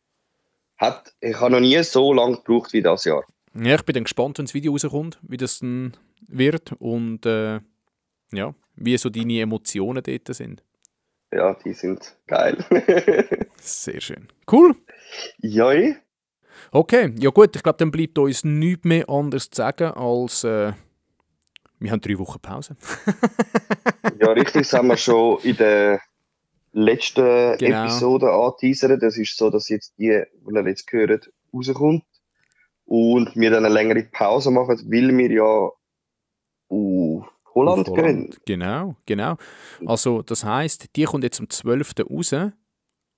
Ich habe noch nie so lange gebraucht wie das Jahr. Ja, ich bin dann gespannt, wenn das Video rauskommt, wie das dann wird und wie so deine Emotionen dort sind. Ja, die sind geil. Sehr schön. Cool. Ja. Okay, ja gut, ich glaube, dann bleibt uns nichts mehr anderes zu sagen, als wir haben 3 Wochen Pause. Ja, richtig, das haben wir schon in der letzten Episode angeteasert. Das ist so, dass jetzt die ihr jetzt gehört, rauskommt und wir dann eine längere Pause machen, weil wir ja auf Holland gehen. Genau. Also das heisst, die kommt jetzt am 12. raus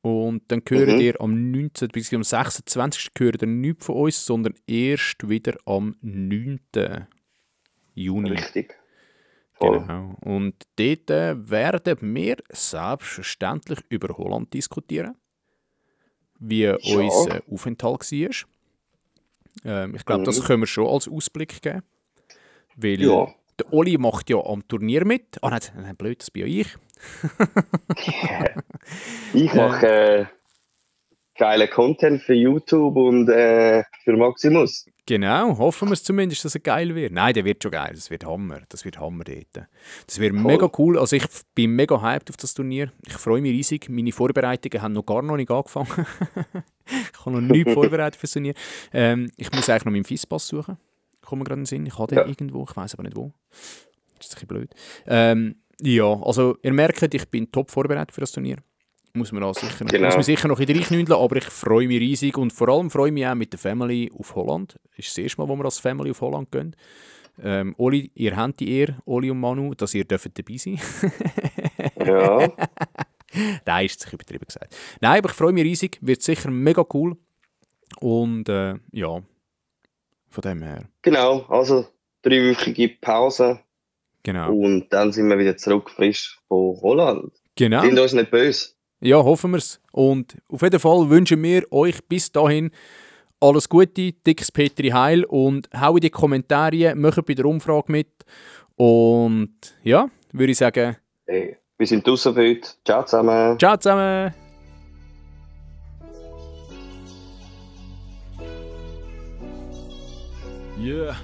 und dann hören ihr am 19. bis am 26. hören ihr nichts von uns, sondern erst wieder am 9. Juni. Richtig. Voll. Genau. Und dort werden wir selbstverständlich über Holland diskutieren, wie unser Aufenthalt war. Ich glaube, das können wir schon als Ausblick geben. Weil der Oli macht ja am Turnier mit. Ah, nein, blöd, das bin ja ich. Ich mache geilen Content für YouTube und für Maximus. Genau, hoffen wir es zumindest, dass er geil wird. Nein, der wird schon geil, das wird Hammer dort. Das wird mega cool, also ich bin mega hyped auf das Turnier. Ich freue mich riesig, meine Vorbereitungen haben noch nicht angefangen. Ich habe noch nichts vorbereitet für das Turnier. Ich muss eigentlich noch meinen FIS-Pass suchen, kommt mir gerade in den Sinn. Ich habe den irgendwo, ich weiß aber nicht wo. Das ist ein bisschen blöd. Ja, also ihr merkt, ich bin top vorbereitet für das Turnier. Muss man sicher noch in den reinknündeln, aber ich freue mich riesig und vor allem freue ich mich auch mit der Family auf Holland. Das ist das erste Mal, wo wir als Family auf Holland gehen. Oli, ihr habt die Ehre, Oli und Manu, dass ihr dabei sein dürft. Ja. Nein, ist sich übertrieben gesagt. Nein, aber ich freue mich riesig, wird sicher mega cool. Und ja, von dem her. Genau, also 3-wöchige Pause. Genau. Und dann sind wir wieder zurück frisch von Holland. Genau. Sind uns nicht böse. Ja, hoffen wir es. Und auf jeden Fall wünschen wir euch bis dahin alles Gute, dickes Petri Heil und haut in die Kommentare, macht bei der Umfrage mit. Und ja, würde ich sagen... Hey, wir sind draussen für heute. Ciao zusammen. Ciao zusammen. Yeah.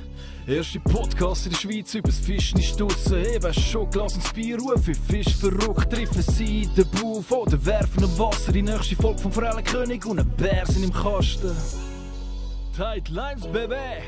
Erste Podcast in der Schweiz übers Fischen ist draussen. Eben schon Glas und Bier, rufe Fisch verrückt, treffen sie den Buf oder werfen am Wasser. Die nächste Folge vom Forellenkönig und ein Bär sind im Kasten. Tight Lines, Baby!